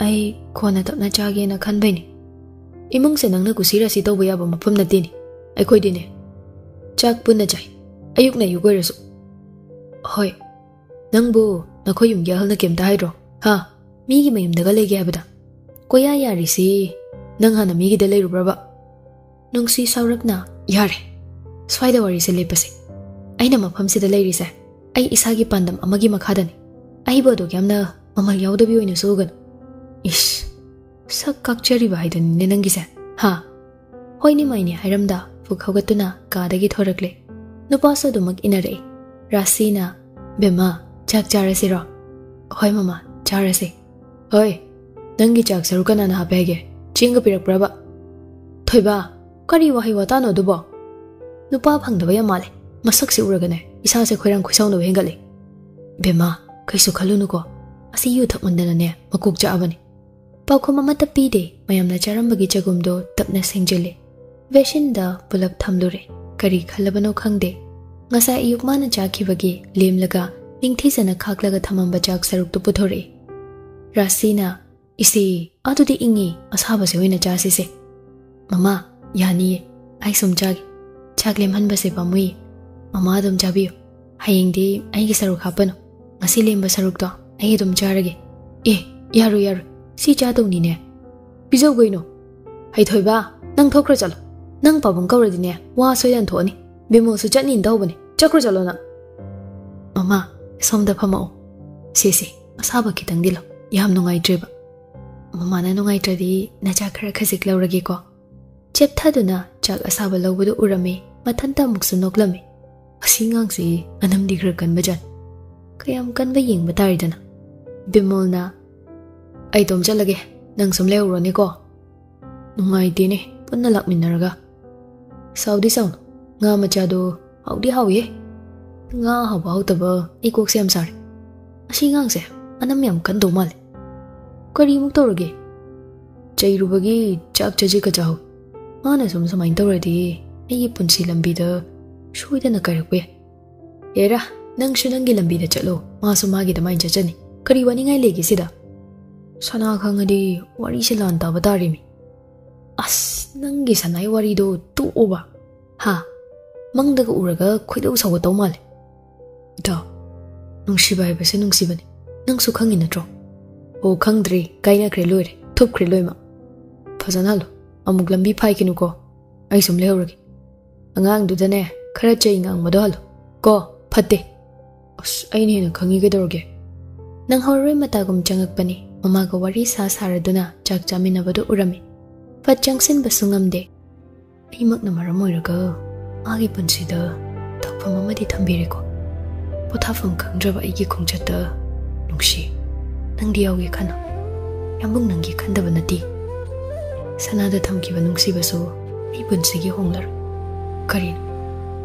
ꯑꯩ ꯀꯣꯟꯅ ꯇꯞꯅ ꯆꯥꯒꯦꯅ ꯈꯟꯕꯩꯅꯦ꯫ ꯏꯃꯨꯡꯁꯦ ꯅꯪꯅ ꯀꯨꯁꯤꯔꯥꯁꯤ ꯇꯧꯕ ꯌꯥꯕ ꯃꯐꯝ ꯅꯠꯇꯦꯅꯦ꯫ ꯑꯩꯈꯣꯏꯗꯤꯅꯦ, ꯆꯥꯛ ꯄꯨꯟꯅ ꯆꯥꯏ, ꯑꯌꯨꯛꯅ ꯑꯌꯨꯛ ꯑꯣꯏꯔꯁꯨ꯫ ꯍꯣꯏ, ꯅꯪꯕꯨ ꯅꯈꯣꯏ ꯌꯨꯝꯒꯤ ꯑꯍꯜꯅ ꯀꯩꯝꯇ ꯍꯥꯏꯗ꯭ꯔꯣ? ꯍꯥ? ꯃꯤꯒꯤ ꯃꯌꯨꯝꯗꯒ ꯂꯩꯒꯦ ꯍꯥꯏꯕꯗ? ꯀꯣꯏꯌꯥ ꯌꯥꯔꯤꯁꯤ ꯅꯪ ꯍꯥꯟꯅ ꯃꯤꯒꯤꯗ ꯂꯩꯔꯨꯕ꯭ꯔꯕ? ꯅꯨꯡꯁꯤ ꯁꯥꯎꯔꯛꯅ, "ꯌꯥꯔꯦ, ꯁ꯭ꯋꯥꯏꯗ ꯋꯥꯔꯤꯁꯦ ꯂꯦꯞꯄꯁꯦ꯫ ꯑꯩꯅ ꯃꯐꯝꯁꯤꯗ ꯂꯩꯔꯤꯁꯦ ꯑꯩ ꯏꯁꯥꯒꯤ ꯄꯥꯟꯗꯝ ꯑꯃꯒꯤ ꯃꯈꯥꯗꯅꯤ꯫ ꯑꯩꯕꯨ ꯑꯗꯨꯛ ꯌꯥꯝꯅ ꯃꯃꯜ ꯌꯥꯎꯗꯕꯤ ꯑꯣꯏꯅꯁꯨ ꯎꯒꯅꯨ꯫ ꯏꯁ, ꯁꯛ ꯀꯥꯛꯆꯔꯤꯕ ꯍꯥꯏꯗꯨꯅꯤꯅꯦ ꯅꯪꯒꯤꯁꯦ, ꯍꯥ?" ꯍꯣꯏꯅꯤ ꯃꯥꯏꯅꯤ ꯍꯥꯏꯔꯝꯗ ꯐꯨꯛ ꯍꯧꯒꯠꯇꯨꯅ ꯀꯥꯗꯒꯤ ꯊꯣꯔꯛꯂꯦ꯫ ꯅꯨꯄꯥꯁꯨ ꯑꯗꯨꯃꯛ ꯏꯟꯅꯔꯛꯏ꯫ ꯔꯥꯁꯤꯅ, "ꯕꯦꯝꯃ, ꯆꯥꯛ ꯆꯥꯔꯁꯤꯔꯣ?" "ꯍꯣꯏ ꯃꯃꯥ, ꯆꯥꯔꯁꯦ꯫ ꯍꯣꯏ, ꯅꯪꯒꯤ ꯆꯥꯛ ꯁꯔꯨꯛ ꯀꯅꯥꯅ ꯍꯥꯞꯄꯦ ꯍꯥꯏꯒꯦ? ꯆꯦꯡꯒ ꯄꯤꯔꯛꯄ꯭ꯔꯕ?" "ꯊꯣꯏꯕ, ꯀꯔꯤ ꯋꯥꯍꯩ ꯋꯥꯇꯥꯅꯣ ꯑꯗꯨꯕꯣ? ꯅꯨꯄꯥ ꯐꯪꯗꯕ ꯌꯥꯝ ꯃꯥꯜꯂꯦ꯫ ꯃꯁꯛꯁꯦ ꯎꯔꯒꯅꯦ ꯏꯁꯥꯁꯦ ꯈꯣꯏꯔꯥꯡ ꯈꯣꯏꯁꯥꯎꯅꯕ ꯍꯦꯟꯒꯠꯂꯦ꯫ ꯕꯦꯝꯃ, ꯀꯩꯁꯨ ꯈꯜꯂꯨꯅꯨꯀꯣ꯫ ꯑꯁꯤ ꯌꯨ ꯊꯛꯃꯟꯗꯅꯅꯦ ꯃꯀꯣꯛ ꯆꯥꯛꯑꯕꯅꯤ꯫" ꯄꯥꯎꯈꯨꯝ ꯑꯃꯠꯇ ꯄꯤꯗꯦ꯫ ꯃꯌꯥꯝꯅ ꯆꯥꯔꯝꯕꯒꯤ ꯆꯒꯨꯝꯗꯣ ꯇꯞꯅ ꯁꯦꯡꯖꯤꯜꯂꯦ꯫ ꯕꯦꯁꯤꯟꯗ ꯄꯨꯂꯞ ꯊꯝꯂꯨꯔꯦ꯫ ꯀꯔꯤ ꯈꯜꯂꯕꯅꯣ ꯈꯪꯗꯦ꯫ ꯉꯁꯥꯏ ꯑꯌꯨꯛ ꯃꯥꯅ ꯆꯥꯈꯤꯕꯒꯤ ꯂꯦꯝꯂꯒ ꯅꯤꯡꯊꯤꯖꯅ ꯈꯥꯛꯂꯒ ꯊꯝꯃꯝꯕ ꯆꯥꯛ ꯁꯔꯨꯛꯇꯨ ꯄꯨꯊꯣꯔꯛꯏ꯫ ꯔꯥꯁꯤꯅ, "ꯏꯆꯦ, ꯑꯗꯨꯗꯤ ꯏꯪꯉꯤ, ꯑꯁꯥꯕꯁꯦ ꯑꯣꯏꯅ ꯆꯥꯁꯤꯁꯦ꯫" "ꯃꯃꯥ, ꯌꯥꯅꯤꯌꯦ, ꯑꯩ ꯁꯨꯝ ꯆꯥꯒꯦ꯫ ꯆꯥꯛ ꯂꯦꯝꯍꯟꯕꯁꯦ ꯄꯥꯝꯃꯨꯏ꯫ ꯃꯃꯥ ꯑꯗꯨꯝ ꯆꯥꯕꯤꯌꯨ꯫ ꯍꯌꯦꯡꯗꯤ ꯑꯩꯒꯤ ꯁꯔꯨꯛ ꯍꯥꯞꯄꯅꯨ꯫ ꯉꯁꯤ ꯂꯦꯝꯕ ꯁꯔꯨꯛꯇꯣ ꯑꯩ ꯑꯗꯨꯝ ꯆꯥꯔꯒꯦ꯫" "ꯑꯦ, ꯌꯥꯔꯣꯏ, ꯌꯥꯔꯣꯏ, ꯁꯤ ꯆꯥꯗꯧꯅꯤꯅꯦ꯫ ꯄꯤꯖꯧ ꯀꯩꯅꯣ꯫" "ꯍꯩꯊꯣꯏꯕ, ꯅꯪ ꯊꯣꯛꯈ꯭ꯔ ꯆꯠꯂꯣ꯫ ꯅꯪ ꯄꯥꯕꯨꯡ ꯀꯧꯔꯗꯤꯅꯦ ꯋꯥ ꯁꯣꯏꯗꯅ ꯊꯣꯛꯑꯅꯤ꯫ ꯕꯤꯃꯣꯜꯁꯨ ꯆꯠꯅꯤꯅ ꯇꯧꯕꯅꯦ꯫ ꯆꯠꯈ꯭ꯔꯣ ꯆꯠꯂꯣ ꯅꯪ꯫" "ꯃꯃꯥ, ꯁꯣꯝꯗ ꯐꯝꯃꯛꯑꯣ꯫ ꯁꯦ, ꯁꯦ, ꯑꯁꯥꯕ ꯈꯤꯇꯪꯗꯤ ꯂꯧ꯫ ꯌꯥꯝ ꯅꯨꯡꯉꯥꯏꯇ꯭ꯔꯦꯕ꯫" "ꯃꯃꯥꯅ ꯅꯨꯡꯉꯥꯏꯇ꯭ꯔꯗꯤ ꯅꯆꯥ ꯈꯔ ꯈꯖꯤꯛ ꯂꯧꯔꯒꯦꯀꯣ꯫" ꯆꯦꯞꯊꯗꯨꯅ ꯆꯥꯛ ꯑꯁꯥꯕ ꯂꯧꯕꯗꯨ ꯎꯔꯝꯃꯤ꯫ ꯃꯊꯟꯇ ꯑꯃꯨꯛꯁꯨ ꯅꯣꯛꯂꯝꯃꯤ꯫ "ꯑꯁꯤ ꯉꯥꯡꯁꯤ ꯑꯅꯝꯗꯤ ꯈꯔ ꯀꯟꯕ ꯖꯥꯠ꯫ ꯀꯌꯥꯝ ꯀꯟꯕ ꯌꯦꯡꯕ ꯇꯥꯔꯦꯗꯅ꯫" ꯕꯤꯃꯣꯜꯅ, "ꯑꯩ ꯇꯣꯝ ꯆꯠꯂꯒꯦ, ꯅꯪ ꯁꯨꯝ ꯂꯩꯍꯧꯔꯣꯅꯦꯀꯣ꯫" "ꯅꯨꯡꯉꯥꯏꯇꯦꯅꯦ ꯄꯨꯟꯅ ꯂꯥꯛꯃꯤꯟꯅꯔꯒ꯫" "ꯁꯥꯎꯗꯤ ꯁꯥꯎꯅꯨ, ꯉꯥ ꯃꯆꯥꯗꯣ ꯍꯥꯎꯗꯤ ꯍꯥꯎꯏꯌꯦ꯫ ꯉꯥ ꯍꯥꯎꯕ ꯍꯥꯎꯇꯕ ꯑꯩ ꯀꯣꯛꯁꯦ ꯌꯥꯝ ꯁꯥꯔꯦ꯫ ꯑꯁꯤ ꯉꯥꯡꯁꯦ ꯑꯅꯝ ꯌꯥꯝ ꯀꯟꯗꯧ ꯃꯥꯜꯂꯦ꯫ ꯀꯔꯤꯃꯨꯛ ꯇꯧꯔꯒꯦ? ꯆꯩꯔꯨꯕꯒꯤ ꯆꯥꯛ ꯆꯖꯤꯛꯀ ꯆꯥꯍꯧ꯫ ꯃꯥꯅ ꯁꯨꯝ ꯁꯨꯃꯥꯏꯅ ꯇꯧꯔꯗꯤ ꯑꯩꯒꯤ ꯄꯨꯟꯁꯤ ꯂꯝꯕꯤꯗ ꯁꯣꯏꯗꯅ ꯀꯥꯏꯔꯛꯄ ꯌꯥꯏ꯫" "ꯍꯦꯔꯥ, ꯅꯪꯁꯨ ꯅꯪꯒꯤ ꯂꯝꯕꯤꯗ ꯆꯠꯂꯣ, ꯃꯥꯁꯨ ꯃꯥꯒꯤ ꯑꯗꯨꯃꯥꯏꯅ ꯆꯠꯆꯅꯤ꯫ ꯀꯔꯤ ꯋꯥꯅꯤꯡꯉꯥꯏ ꯂꯩꯒꯦ ꯁꯤꯗ? ꯁꯅꯥ ꯈꯪꯉꯗꯤ ꯋꯥꯔꯤꯁꯦ ꯂꯥꯟ ꯇꯥꯕ ꯇꯥꯔꯦꯃꯤ꯫ ꯑꯁ, ꯅꯪꯒꯤ ꯁꯅꯥꯏ ꯋꯥꯔꯤꯗꯣ ꯇꯣꯛꯑꯣꯕ꯫ ꯍꯥ? ꯃꯪꯗꯒ ꯎꯔꯒ ꯈꯣꯏꯗꯧ ꯁꯥꯎꯒꯠꯇꯧ ꯃꯥꯜꯂꯦ꯫ ꯏꯇꯥꯎ, ꯅꯨꯡꯁꯤꯕ ꯍꯥꯏꯕꯁꯦ ꯅꯨꯡꯁꯤꯕꯅꯤ꯫ ꯅꯪꯁꯨ ꯈꯪꯉꯤ ꯅꯠꯇ꯭ꯔꯣ? ꯑꯣ, ꯈꯪꯗ꯭ꯔꯤ꯫ ꯀꯥꯏꯅꯈ꯭ꯔꯦ, ꯂꯣꯏꯔꯦ꯫ ꯊꯨꯞꯈ꯭ꯔꯦ ꯂꯣꯏꯃꯛ꯫ ꯐꯖꯅ ꯍꯜꯂꯣ꯫ ꯑꯃꯨꯛ ꯂꯝꯕꯤ ꯐꯥꯏꯈꯤꯅꯨꯀꯣ꯫ ꯑꯩ ꯁꯨꯝ ꯂꯩꯍꯧꯔꯒꯦ꯫ ꯑꯉꯥꯡꯗꯨꯗꯅꯦ, ꯈꯔ ꯆꯩ ꯉꯥꯡꯕꯗꯣ ꯍꯜꯂꯣ ꯀꯣ꯫ ꯐꯠꯇꯦ꯫ ꯑꯁ, ꯑꯩꯅ ꯍꯦꯟꯅ ꯈꯪꯉꯤ ꯀꯩꯗꯧꯔꯒꯦ? ꯅꯪꯍꯧꯔꯣꯏ ꯃꯇꯥꯒꯨꯝ ꯆꯪꯉꯛꯄꯅꯤ꯫ ꯃꯃꯥꯒ ꯋꯥꯔꯤ ꯁꯥ ꯁꯥꯔꯗꯨꯅ ꯆꯥꯛ ꯆꯥꯃꯤꯟꯅꯕꯗꯨ ꯎꯔꯝꯃꯤ꯫ ꯐꯠ ꯆꯪꯁꯤꯟꯕꯁꯨ ꯉꯝꯗꯦ꯫ ꯑꯩꯃꯛꯅ ꯃꯔꯝ ꯑꯣꯏꯔꯒ ꯃꯥꯒꯤ ꯄꯨꯟꯁꯤꯗ ꯇꯧꯐꯝ ꯑꯃꯗꯤ ꯊꯝꯕꯤꯔꯦꯀꯣ꯫ ꯄꯣꯊꯥꯐꯝ ꯈꯪꯗ꯭ꯔꯕ ꯑꯩꯒꯤ ꯈꯣꯡꯆꯠꯇ ꯅꯨꯡꯁꯤ, ꯅꯪꯗꯤ ꯌꯥꯎꯒꯦ ꯈꯟꯅꯣ꯫ ꯌꯥꯝꯕꯨꯡ ꯅꯪꯒꯤ ꯈꯟꯗꯕ ꯅꯠꯇꯦ꯫ ꯁꯅꯥꯗ ꯊꯝꯈꯤꯕ ꯅꯨꯡꯁꯤꯕꯁꯨ ꯑꯩ ꯄꯨꯟꯁꯤꯒꯤ ꯍꯣꯡꯂꯔꯣꯏ꯫ ꯀꯔꯤꯅꯣ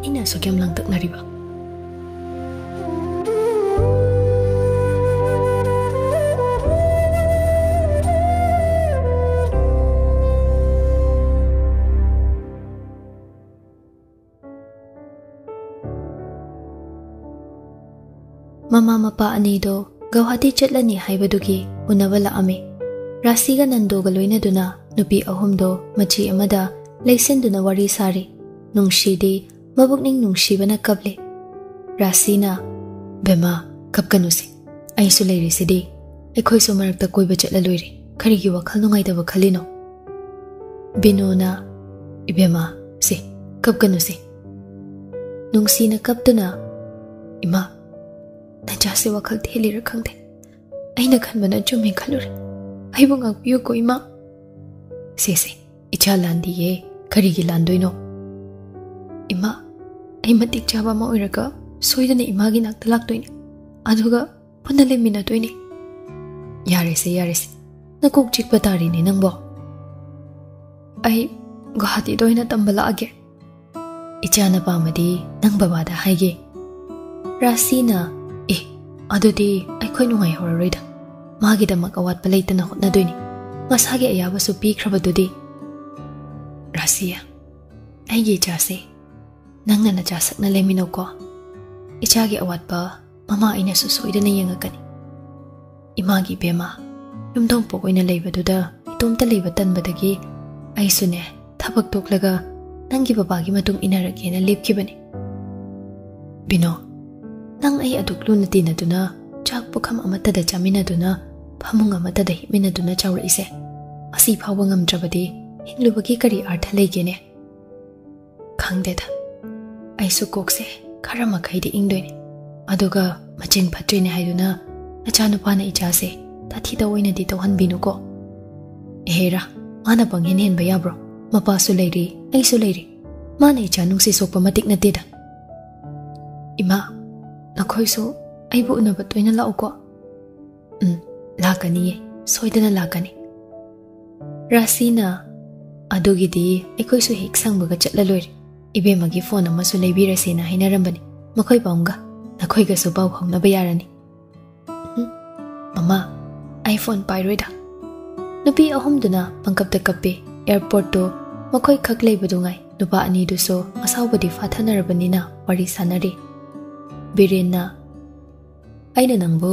ꯑꯩꯅ ꯑꯁꯨꯛ ꯌꯥꯝ ꯂꯥꯡꯇꯛꯅꯔꯤꯕ? ꯃꯃꯥ ꯃꯄꯥ ꯑꯅꯤꯗꯣ ꯒꯧꯍꯥꯇꯤ ꯆꯠꯂꯅꯤ ꯍꯥꯏꯕꯗꯨꯒꯤ ꯎꯅꯕ ꯂꯥꯛꯑꯝꯃꯤ꯫ ꯔꯥꯁꯤꯒ ꯅꯟꯗꯣꯒ ꯂꯣꯏꯅꯗꯨꯅ ꯅꯨꯄꯤ ꯑꯍꯨꯝꯗꯣ ꯃꯆꯤ ꯑꯃꯗ ꯂꯩꯁꯤꯟꯗꯨꯅ ꯋꯥꯔꯤ ꯁꯥꯔꯤ꯫ ꯅꯨꯡꯁꯤꯗꯤ ꯃꯕꯨꯛꯅꯤꯡ ꯅꯨꯡꯁꯤꯕꯅ ꯀꯞꯂꯤ꯫ ꯔꯥꯁꯤꯅ, "ꯕꯦꯃꯥ, ꯀꯞꯀꯅꯨꯁꯦ꯫ ꯑꯩꯁꯨ ꯂꯩꯔꯤꯁꯤꯗꯤ꯫ ꯑꯩꯈꯣꯏꯁꯨ ꯃꯔꯛꯇ ꯀꯣꯏꯕ ꯆꯠꯂ ꯂꯣꯏꯔꯦ꯫ ꯀꯔꯤꯒꯤ ꯋꯥꯈꯜ ꯅꯨꯡꯉꯥꯏꯇꯕ ꯈꯜꯂꯤꯅꯣ?" ꯕꯤꯅꯨꯅ, "ꯏꯕꯦꯝꯃ, ꯁꯦ, ꯀꯞꯀꯅꯨꯁꯦ꯫" ꯅꯨꯡꯁꯤꯅ ꯀꯞꯇꯨꯅ, "ꯏꯃꯥ, ꯅꯆꯥꯁꯦ ꯋꯥꯈꯜ ꯊꯦꯜꯂꯤꯔ ꯈꯪꯗꯦ꯫ ꯑꯩꯅ ꯈꯟꯕꯅ ꯆꯨꯝꯃꯦ ꯈꯜꯂꯨꯔꯦ꯫ ꯑꯩꯕꯨ ꯉꯥꯛꯄꯤꯌꯨꯀꯣ, ꯏꯃꯥ꯫" "ꯁꯦ, ꯁꯦ, ꯏꯆꯥ ꯂꯥꯟꯗꯤꯌꯦ꯫ ꯀꯔꯤꯒꯤ ꯂꯥꯟꯗꯣꯏꯅꯣ? ꯏꯃꯥ, ꯑꯩ ꯃꯇꯤꯛ ꯆꯥꯕ ꯑꯃ ꯑꯣꯏꯔꯒ ꯁꯣꯏꯗꯅ ꯏꯃꯥꯒꯤ ꯅꯥꯛꯇ ꯂꯥꯛꯇꯣꯏꯅꯦ꯫ ꯑꯗꯨꯒ ꯄꯨꯟꯅ ꯂꯩꯃꯤꯟꯅꯗꯣꯏꯅꯦ꯫" "ꯌꯥꯔꯦꯁꯦ, ꯌꯥꯔꯦꯁꯦ꯫ ꯅꯀꯣꯛ ꯆꯤꯛꯄ ꯇꯥꯔꯤꯅꯦ ꯅꯪꯕꯣ꯫ ꯑꯩ ꯒꯨꯋꯥꯍꯥꯇꯤꯗ ꯑꯣꯏꯅ ꯇꯝꯕ ꯂꯥꯛꯑꯒꯦ꯫" "ꯏꯆꯥꯅ ꯄꯥꯝꯃꯗꯤ ꯅꯪ ꯕꯕꯥꯗ ꯍꯥꯏꯒꯦ꯫" ꯔꯥꯁꯤꯅ, "ꯑꯦ, ꯑꯗꯨꯗꯤ ꯑꯩꯈꯣꯏ ꯅꯨꯡꯉꯥꯏꯍꯧꯔꯔꯣꯏꯗ꯫ ꯃꯥꯒꯤꯗꯃꯛ ꯑꯋꯥꯠꯄ ꯂꯩꯇꯅ ꯍꯣꯠꯅꯗꯣꯏꯅꯤ꯫ ꯃꯁꯥꯒꯤ ꯑꯌꯥꯕꯁꯨ ꯄꯤꯈ꯭ꯔꯕꯗꯨꯗꯤ꯫" "ꯔꯥꯁꯤꯌꯥ, ꯑꯩꯒꯤ ꯏꯆꯥꯁꯦ, ꯅꯪꯅ ꯅꯆꯥ ꯁꯛꯅ ꯂꯩꯃꯤꯟꯅꯧꯀꯣ꯫" ꯏꯆꯥꯒꯤ ꯑꯋꯥꯠꯄ ꯃꯃꯥ ꯑꯩꯅꯁꯨ ꯁꯣꯏꯗꯅ ꯌꯦꯡꯉꯛꯀꯅꯤ꯫ ꯏꯃꯥꯒꯤ ꯏꯕꯦꯝꯃ, ꯌꯨꯝꯊꯣꯡꯄꯣꯛ ꯑꯣꯏꯅ ꯂꯩꯕꯗꯨꯗ ꯏꯇꯣꯝꯇ ꯂꯩꯕ ꯇꯟꯕꯗꯒꯤ ꯑꯩꯁꯨꯅꯦ, ꯊꯕꯛ ꯇꯣꯛꯂꯒ ꯅꯪꯒꯤ ꯕꯕꯥꯒꯤ ꯃꯇꯨꯡ ꯏꯟꯅꯔꯒꯦꯅ ꯂꯦꯞꯈꯤꯕꯅꯤ꯫ ꯕꯤꯅꯣ, ꯅꯪ ꯑꯩ ꯑꯗꯨꯛ ꯂꯨꯅ ꯇꯤꯟꯅꯗꯨꯅ, ꯆꯥꯛ ꯄꯨꯈꯝ ꯑꯃꯠꯇꯗ ꯆꯥꯃꯤꯟꯅꯗꯨꯅ, ꯐꯃꯨꯡ ꯑꯃꯠꯇꯗ ꯍꯤꯞꯃꯤꯟꯅꯗꯨꯅ ꯆꯥꯎꯔꯛꯏꯁꯦ, ꯑꯁꯤ ꯐꯥꯎꯕ ꯉꯝꯗ꯭ꯔꯕꯗꯤ ꯍꯤꯡꯂꯨꯕꯒꯤ ꯀꯔꯤ ꯑꯔꯊ ꯂꯩꯒꯦꯅꯦ? ꯈꯪꯗꯦꯗ, ꯑꯩꯁꯨ ꯀꯣꯛꯁꯦ ꯈꯔ ꯃꯈꯩꯗꯤ ꯏꯪꯗꯣꯏꯅꯦ꯫ ꯑꯗꯨꯒ ꯃꯆꯤꯡ ꯐꯠꯇ꯭ꯔꯤꯅꯦ ꯍꯥꯏꯗꯨꯅ ꯅꯆꯥꯅꯨꯄꯥꯅ ꯏꯆꯥꯁꯦ ꯇꯥꯊꯤ ꯇꯧꯑꯣꯏꯅꯗꯤ ꯇꯧꯍꯟꯕꯤꯅꯨꯀꯣ꯫ ꯑꯦꯍꯦꯔꯥ, ꯃꯥꯅ ꯄꯪꯍꯦꯟ ꯍꯦꯟꯕ ꯌꯥꯕ꯭ꯔꯣ? ꯃꯄꯥꯁꯨ ꯂꯩꯔꯤ, ꯑꯩꯁꯨ ꯂꯩꯔꯤ꯫ ꯃꯥꯅ ꯏꯆꯥ ꯅꯨꯡꯁꯤ ꯁꯣꯛꯄ ꯃꯇꯤꯛ ꯅꯠꯇꯦꯗ꯫ ꯏꯃꯥ, ꯅꯈꯣꯏꯁꯨ ꯑꯩꯕꯨ ꯎꯅꯕ ꯇꯣꯏꯅ ꯂꯥꯛꯎꯀꯣ꯫ ꯎꯝ, ꯂꯥꯛꯀꯅꯤꯌꯦ, ꯁꯣꯏꯗꯅ ꯂꯥꯛꯀꯅꯤ꯫ ꯔꯥꯁꯤꯅ, "ꯑꯗꯨꯒꯤꯗꯤ ꯑꯩꯈꯣꯏꯁꯨ ꯍꯦꯛ ꯁꯪꯕꯒ ꯆꯠꯂ ꯂꯣꯏꯔꯦ꯫ ꯏꯕꯦꯝꯃꯒꯤ ꯐꯣꯟ ꯑꯃꯁꯨ ꯂꯩꯕꯤꯔꯁꯦꯅ ꯍꯥꯏꯅꯔꯝꯕꯅꯤ, ꯃꯈꯣꯏ ꯄꯥꯎꯝꯒ ꯅꯈꯣꯏꯒꯁꯨ ꯄꯥꯎ ꯐꯥꯎꯅꯕ ꯌꯥꯔꯅꯤ꯫" "ꯎꯝ, ꯃꯃꯥ, ꯑꯩ ꯐꯣꯟ ꯄꯥꯏꯔꯣꯏꯗ꯫" ꯅꯨꯄꯤ ꯑꯍꯨꯝꯗꯨꯅ ꯄꯪꯀꯞꯇ ꯀꯞꯄꯦ꯫ ꯑꯦꯌꯔꯄꯣꯔꯠꯇꯣ ꯃꯈꯣꯏ ꯈꯛ ꯂꯩꯕꯗꯨ ꯉꯥꯏ꯫ ꯅꯨꯄꯥ ꯑꯅꯤꯗꯨꯁꯨ ꯑꯁꯥꯎꯕꯗꯤ ꯐꯥꯊꯅꯔꯕꯅꯤꯅ ꯋꯥꯔꯤ ꯁꯥꯟꯅꯔꯤ꯫ ꯕꯤꯔꯦꯟꯅ, "ꯑꯩꯅ ꯅꯪꯕꯨ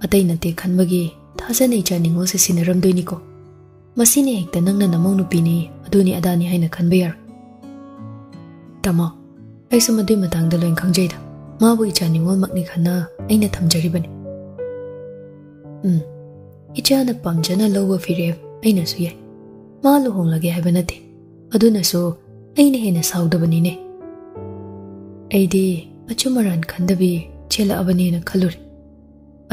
ꯑꯇꯩ ꯅꯠꯇꯦ ꯈꯟꯕꯒꯤ ꯊꯥꯖꯅ ꯏꯆꯥ ꯅꯤꯉꯣꯜꯁꯦ ꯁꯤꯟꯅꯔꯝꯗꯣꯏꯅꯤꯀꯣ꯫ ꯃꯁꯤꯅ ꯍꯦꯛꯇ ꯅꯪꯅ ꯅꯃꯧ ꯅꯨꯄꯤꯅꯤ, ꯑꯗꯨꯅꯤ ꯑꯗꯥꯅꯤ ꯍꯥꯏꯅ ꯈꯟꯕ ꯌꯥꯔꯣꯏ꯫" "ꯇꯥꯃꯣ, ꯑꯩꯁꯨ ꯃꯗꯨꯏ ꯃꯇꯥꯡꯗ ꯂꯣꯏ ꯈꯪꯖꯩꯗ꯫ ꯃꯥꯕꯨ ꯏꯆꯥ ꯅꯤꯉꯣꯜꯃꯛꯅꯤ ꯈꯟꯅ ꯑꯩꯅ ꯊꯝꯖꯔꯤꯕꯅꯤ꯫" "ꯎꯝ, ꯏꯆꯥꯅ ꯄꯥꯝꯖꯅ ꯂꯧꯕ ꯐꯤꯔꯦꯞ ꯑꯩꯅꯁꯨ ꯌꯥꯏ꯫ ꯃꯥ ꯂꯨꯍꯣꯡꯂꯒꯦ ꯍꯥꯏꯕ ꯅꯠꯇꯦ꯫ ꯑꯗꯨꯅꯁꯨ ꯑꯩꯅ ꯍꯦꯟꯅ ꯁꯥꯎꯗꯕꯅꯤꯅꯦ꯫ ꯑꯩꯗꯤ ꯑꯆꯨꯝ ꯑꯔꯥꯟ ꯈꯟꯗꯕꯤ ꯆꯦꯜꯂꯛꯑꯕꯅꯦꯅ ꯈꯜꯂꯨꯔꯦ꯫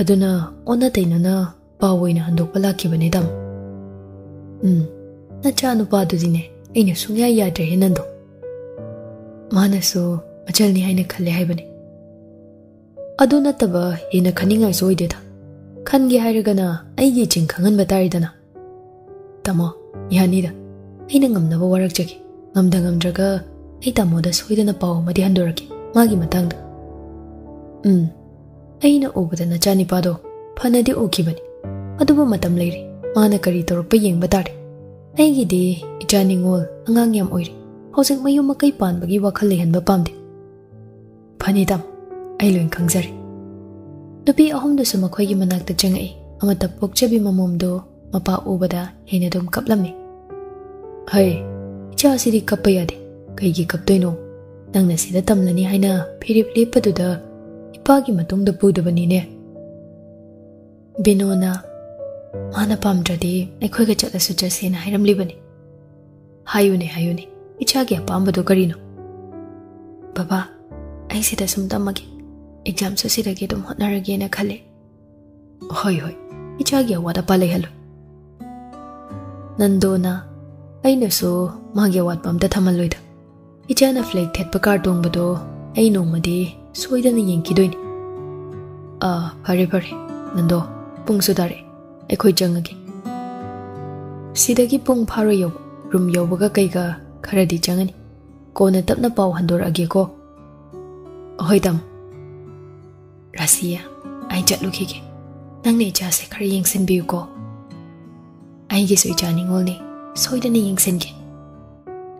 ꯑꯗꯨꯅ ꯑꯣꯟꯅ ꯇꯩꯅꯅ ꯄꯥꯎ ꯑꯣꯏꯅ ꯍꯟꯗꯣꯛꯄ ꯂꯥꯛꯈꯤꯕꯅꯦ, ꯇꯥꯃꯣ꯫" "ꯎꯝ, ꯅꯆꯥ ꯅꯨꯄꯥꯗꯨꯗꯤꯅꯦ, ꯑꯩꯅ ꯁꯨꯡꯌꯥ ꯌꯥꯗ꯭ꯔꯦꯍꯦ, ꯅꯟꯗꯣ꯫ ꯃꯥꯅꯁꯨ ꯃꯆꯜꯅꯤ ꯍꯥꯏꯅ ꯈꯜꯂꯦ ꯍꯥꯏꯕꯅꯦ꯫" "ꯑꯗꯨ ꯅꯠꯇꯕ ꯍꯦꯟꯅ ꯈꯟꯅꯤꯡꯉꯥꯏꯁꯨ ꯑꯣꯏꯗꯦꯗ꯫ ꯈꯟꯒꯦ ꯍꯥꯏꯔꯒꯅ ꯑꯩꯒꯤ ꯏꯆꯤꯟ ꯈꯪꯍꯟꯕ ꯇꯥꯔꯦꯗꯅ꯫" "ꯇꯥꯃꯣ, ꯌꯥꯅꯤꯗ꯫ ꯑꯩꯅ ꯉꯝꯅꯕ ꯋꯥꯔꯛꯆꯒꯦ꯫ ꯉꯝꯗ ꯉꯝꯗ꯭ꯔꯒ ꯑꯩ ꯇꯥꯃꯣꯗ ꯁꯣꯏꯗꯅ ꯄꯥꯎ ꯑꯃꯗꯤ ꯍꯟꯗꯣꯔꯛꯀꯦ, ꯃꯥꯒꯤ ꯃꯇꯥꯡꯗ꯫" "ꯎꯝ, ꯑꯩꯅ ꯎꯕꯗ ꯅꯆꯥꯅꯤꯄꯥꯗꯣ ꯐꯅꯗꯤ ꯎꯈꯤꯕꯅꯤ꯫ ꯑꯗꯨꯕꯨ ꯃꯇꯝ ꯂꯩꯔꯤ꯫ ꯃꯥꯅ ꯀꯔꯤ ꯇꯧꯔꯛꯄ ꯌꯦꯡꯕ ꯇꯥꯔꯦ꯫ ꯑꯩꯒꯤꯗꯤ ꯏꯆꯥ ꯅꯤꯉꯣꯜ ꯑꯉꯥꯡ ꯌꯥꯝ ꯑꯣꯏꯔꯤ꯫ ꯍꯧꯖꯤꯛ ꯃꯌꯨꯝ ꯃꯀꯩ ꯄꯥꯟꯕꯒꯤ ꯋꯥꯈꯜ ꯂꯩꯍꯟꯕ ꯄꯥꯝꯗꯦ꯫" "ꯐꯅꯤ ꯇꯥꯃꯣ, ꯑꯩ ꯂꯣꯏ ꯈꯪꯖꯔꯦ꯫ ꯅꯨꯄꯤ ꯑꯍꯨꯝꯗꯨꯁꯨ ꯃꯈꯣꯏꯒꯤ ꯃꯅꯥꯛꯇ ꯆꯪꯉꯛꯏ꯫ ꯑꯃꯇ ꯄꯣꯛꯆꯕꯤ ꯃꯃꯣꯝꯗꯣ ꯃꯄꯥ ꯎꯕꯗ ꯍꯦꯟꯅ ꯑꯗꯨꯝ ꯀꯞꯂꯝꯃꯤ꯫ "ꯍꯩ, ꯏꯆꯥꯁꯤꯗꯤ ꯀꯞꯄ ꯌꯥꯗꯦ꯫ ꯀꯩꯒꯤ ꯀꯞꯇꯣꯏꯅꯣ? ꯅꯪꯅ ꯁꯤꯗ ꯇꯝꯂꯅꯤ ꯍꯥꯏꯅ ꯐꯤꯔꯦꯞ ꯂꯦꯞꯄꯗꯨꯗ ꯏꯄꯥꯒꯤ ꯃꯇꯨꯡꯗ ꯄꯨꯗꯕꯅꯤꯅꯦ꯫" ꯕꯤꯅꯣꯅ, "ꯃꯥꯅ ꯄꯥꯝꯗ꯭ꯔꯗꯤ ꯑꯩꯈꯣꯏꯒ ꯆꯠꯂꯁꯨ ꯆꯠꯁꯦꯅ ꯍꯥꯏꯔꯝꯂꯤꯕꯅꯤ꯫" "ꯍꯥꯏꯌꯨꯅꯦ, ꯍꯥꯏꯌꯨꯅꯦ, ꯏꯆꯥꯒꯤ ꯑꯄꯥꯝꯕꯗꯣ ꯀꯔꯤꯅꯣ?" "ꯕꯕꯥ, ꯑꯩ ꯁꯤꯗ ꯁꯨꯝ ꯇꯝꯃꯒꯦ, ꯑꯦꯛꯖꯥꯝꯁꯨ ꯁꯤꯗꯒꯤ ꯑꯗꯨꯝ ꯍꯣꯠꯅꯔꯒꯦꯅ ꯈꯜꯂꯦ꯫" "ꯍꯣꯏ, ꯍꯣꯏ, ꯏꯆꯥꯒꯤ ꯑꯋꯥꯠ ꯑꯄꯥ ꯂꯩꯍꯜꯂꯣꯏ꯫" ꯅꯟꯗꯣꯅ, "ꯑꯩꯅꯁꯨ ꯃꯥꯒꯤ ꯑꯋꯥꯠꯄ ꯑꯝꯇ ꯊꯝꯍꯜꯂꯣꯏꯗ꯫ ꯏꯆꯥꯅ ꯐ꯭ꯂꯦꯛ ꯊꯦꯠꯄ ꯀꯥꯔ ꯇꯣꯡꯕꯗꯣ ꯑꯩ ꯅꯣꯡꯃꯗꯤ ꯁꯣꯏꯗꯅ ꯌꯦꯡꯈꯤꯗꯣꯏꯅꯤ꯫" "ꯑꯥ, ꯐꯔꯦ, ꯐꯔꯦ꯫ ꯅꯟꯗꯣ, ꯄꯨꯡꯁꯨ ꯇꯥꯔꯦ꯫ ꯑꯩꯈꯣꯏ ꯆꯪꯉꯒꯦ꯫" ꯁꯤꯗꯒꯤ ꯄꯨꯡ ꯐꯥꯔꯣꯏ ꯌꯧꯕ, ꯔꯨꯝ ꯌꯧꯕꯒ ꯀꯩꯒ ꯈꯔꯗꯤ ꯆꯪꯉꯅꯤ꯫ ꯀꯣꯟꯅ ꯇꯞꯅ ꯄꯥꯎ ꯍꯟꯗꯣꯔꯛꯑꯒꯦꯀꯣ꯫ "ꯍꯣꯏ, ꯇꯥꯃꯣ꯫" "ꯔꯥꯁꯤꯌꯥ, ꯑꯩ ꯆꯠꯂꯨꯈꯤꯒꯦ꯫ ꯅꯪꯅ ꯏꯆꯥꯁꯦ ꯈꯔ ꯌꯦꯡꯁꯤꯟꯕꯤꯌꯨꯀꯣ꯫" "ꯑꯩꯒꯤꯁꯨ ꯏꯆꯥ ꯅꯤꯉꯣꯜꯅꯤ, ꯁꯣꯏꯗꯅ ꯌꯦꯡꯁꯤꯟꯒꯦ꯫"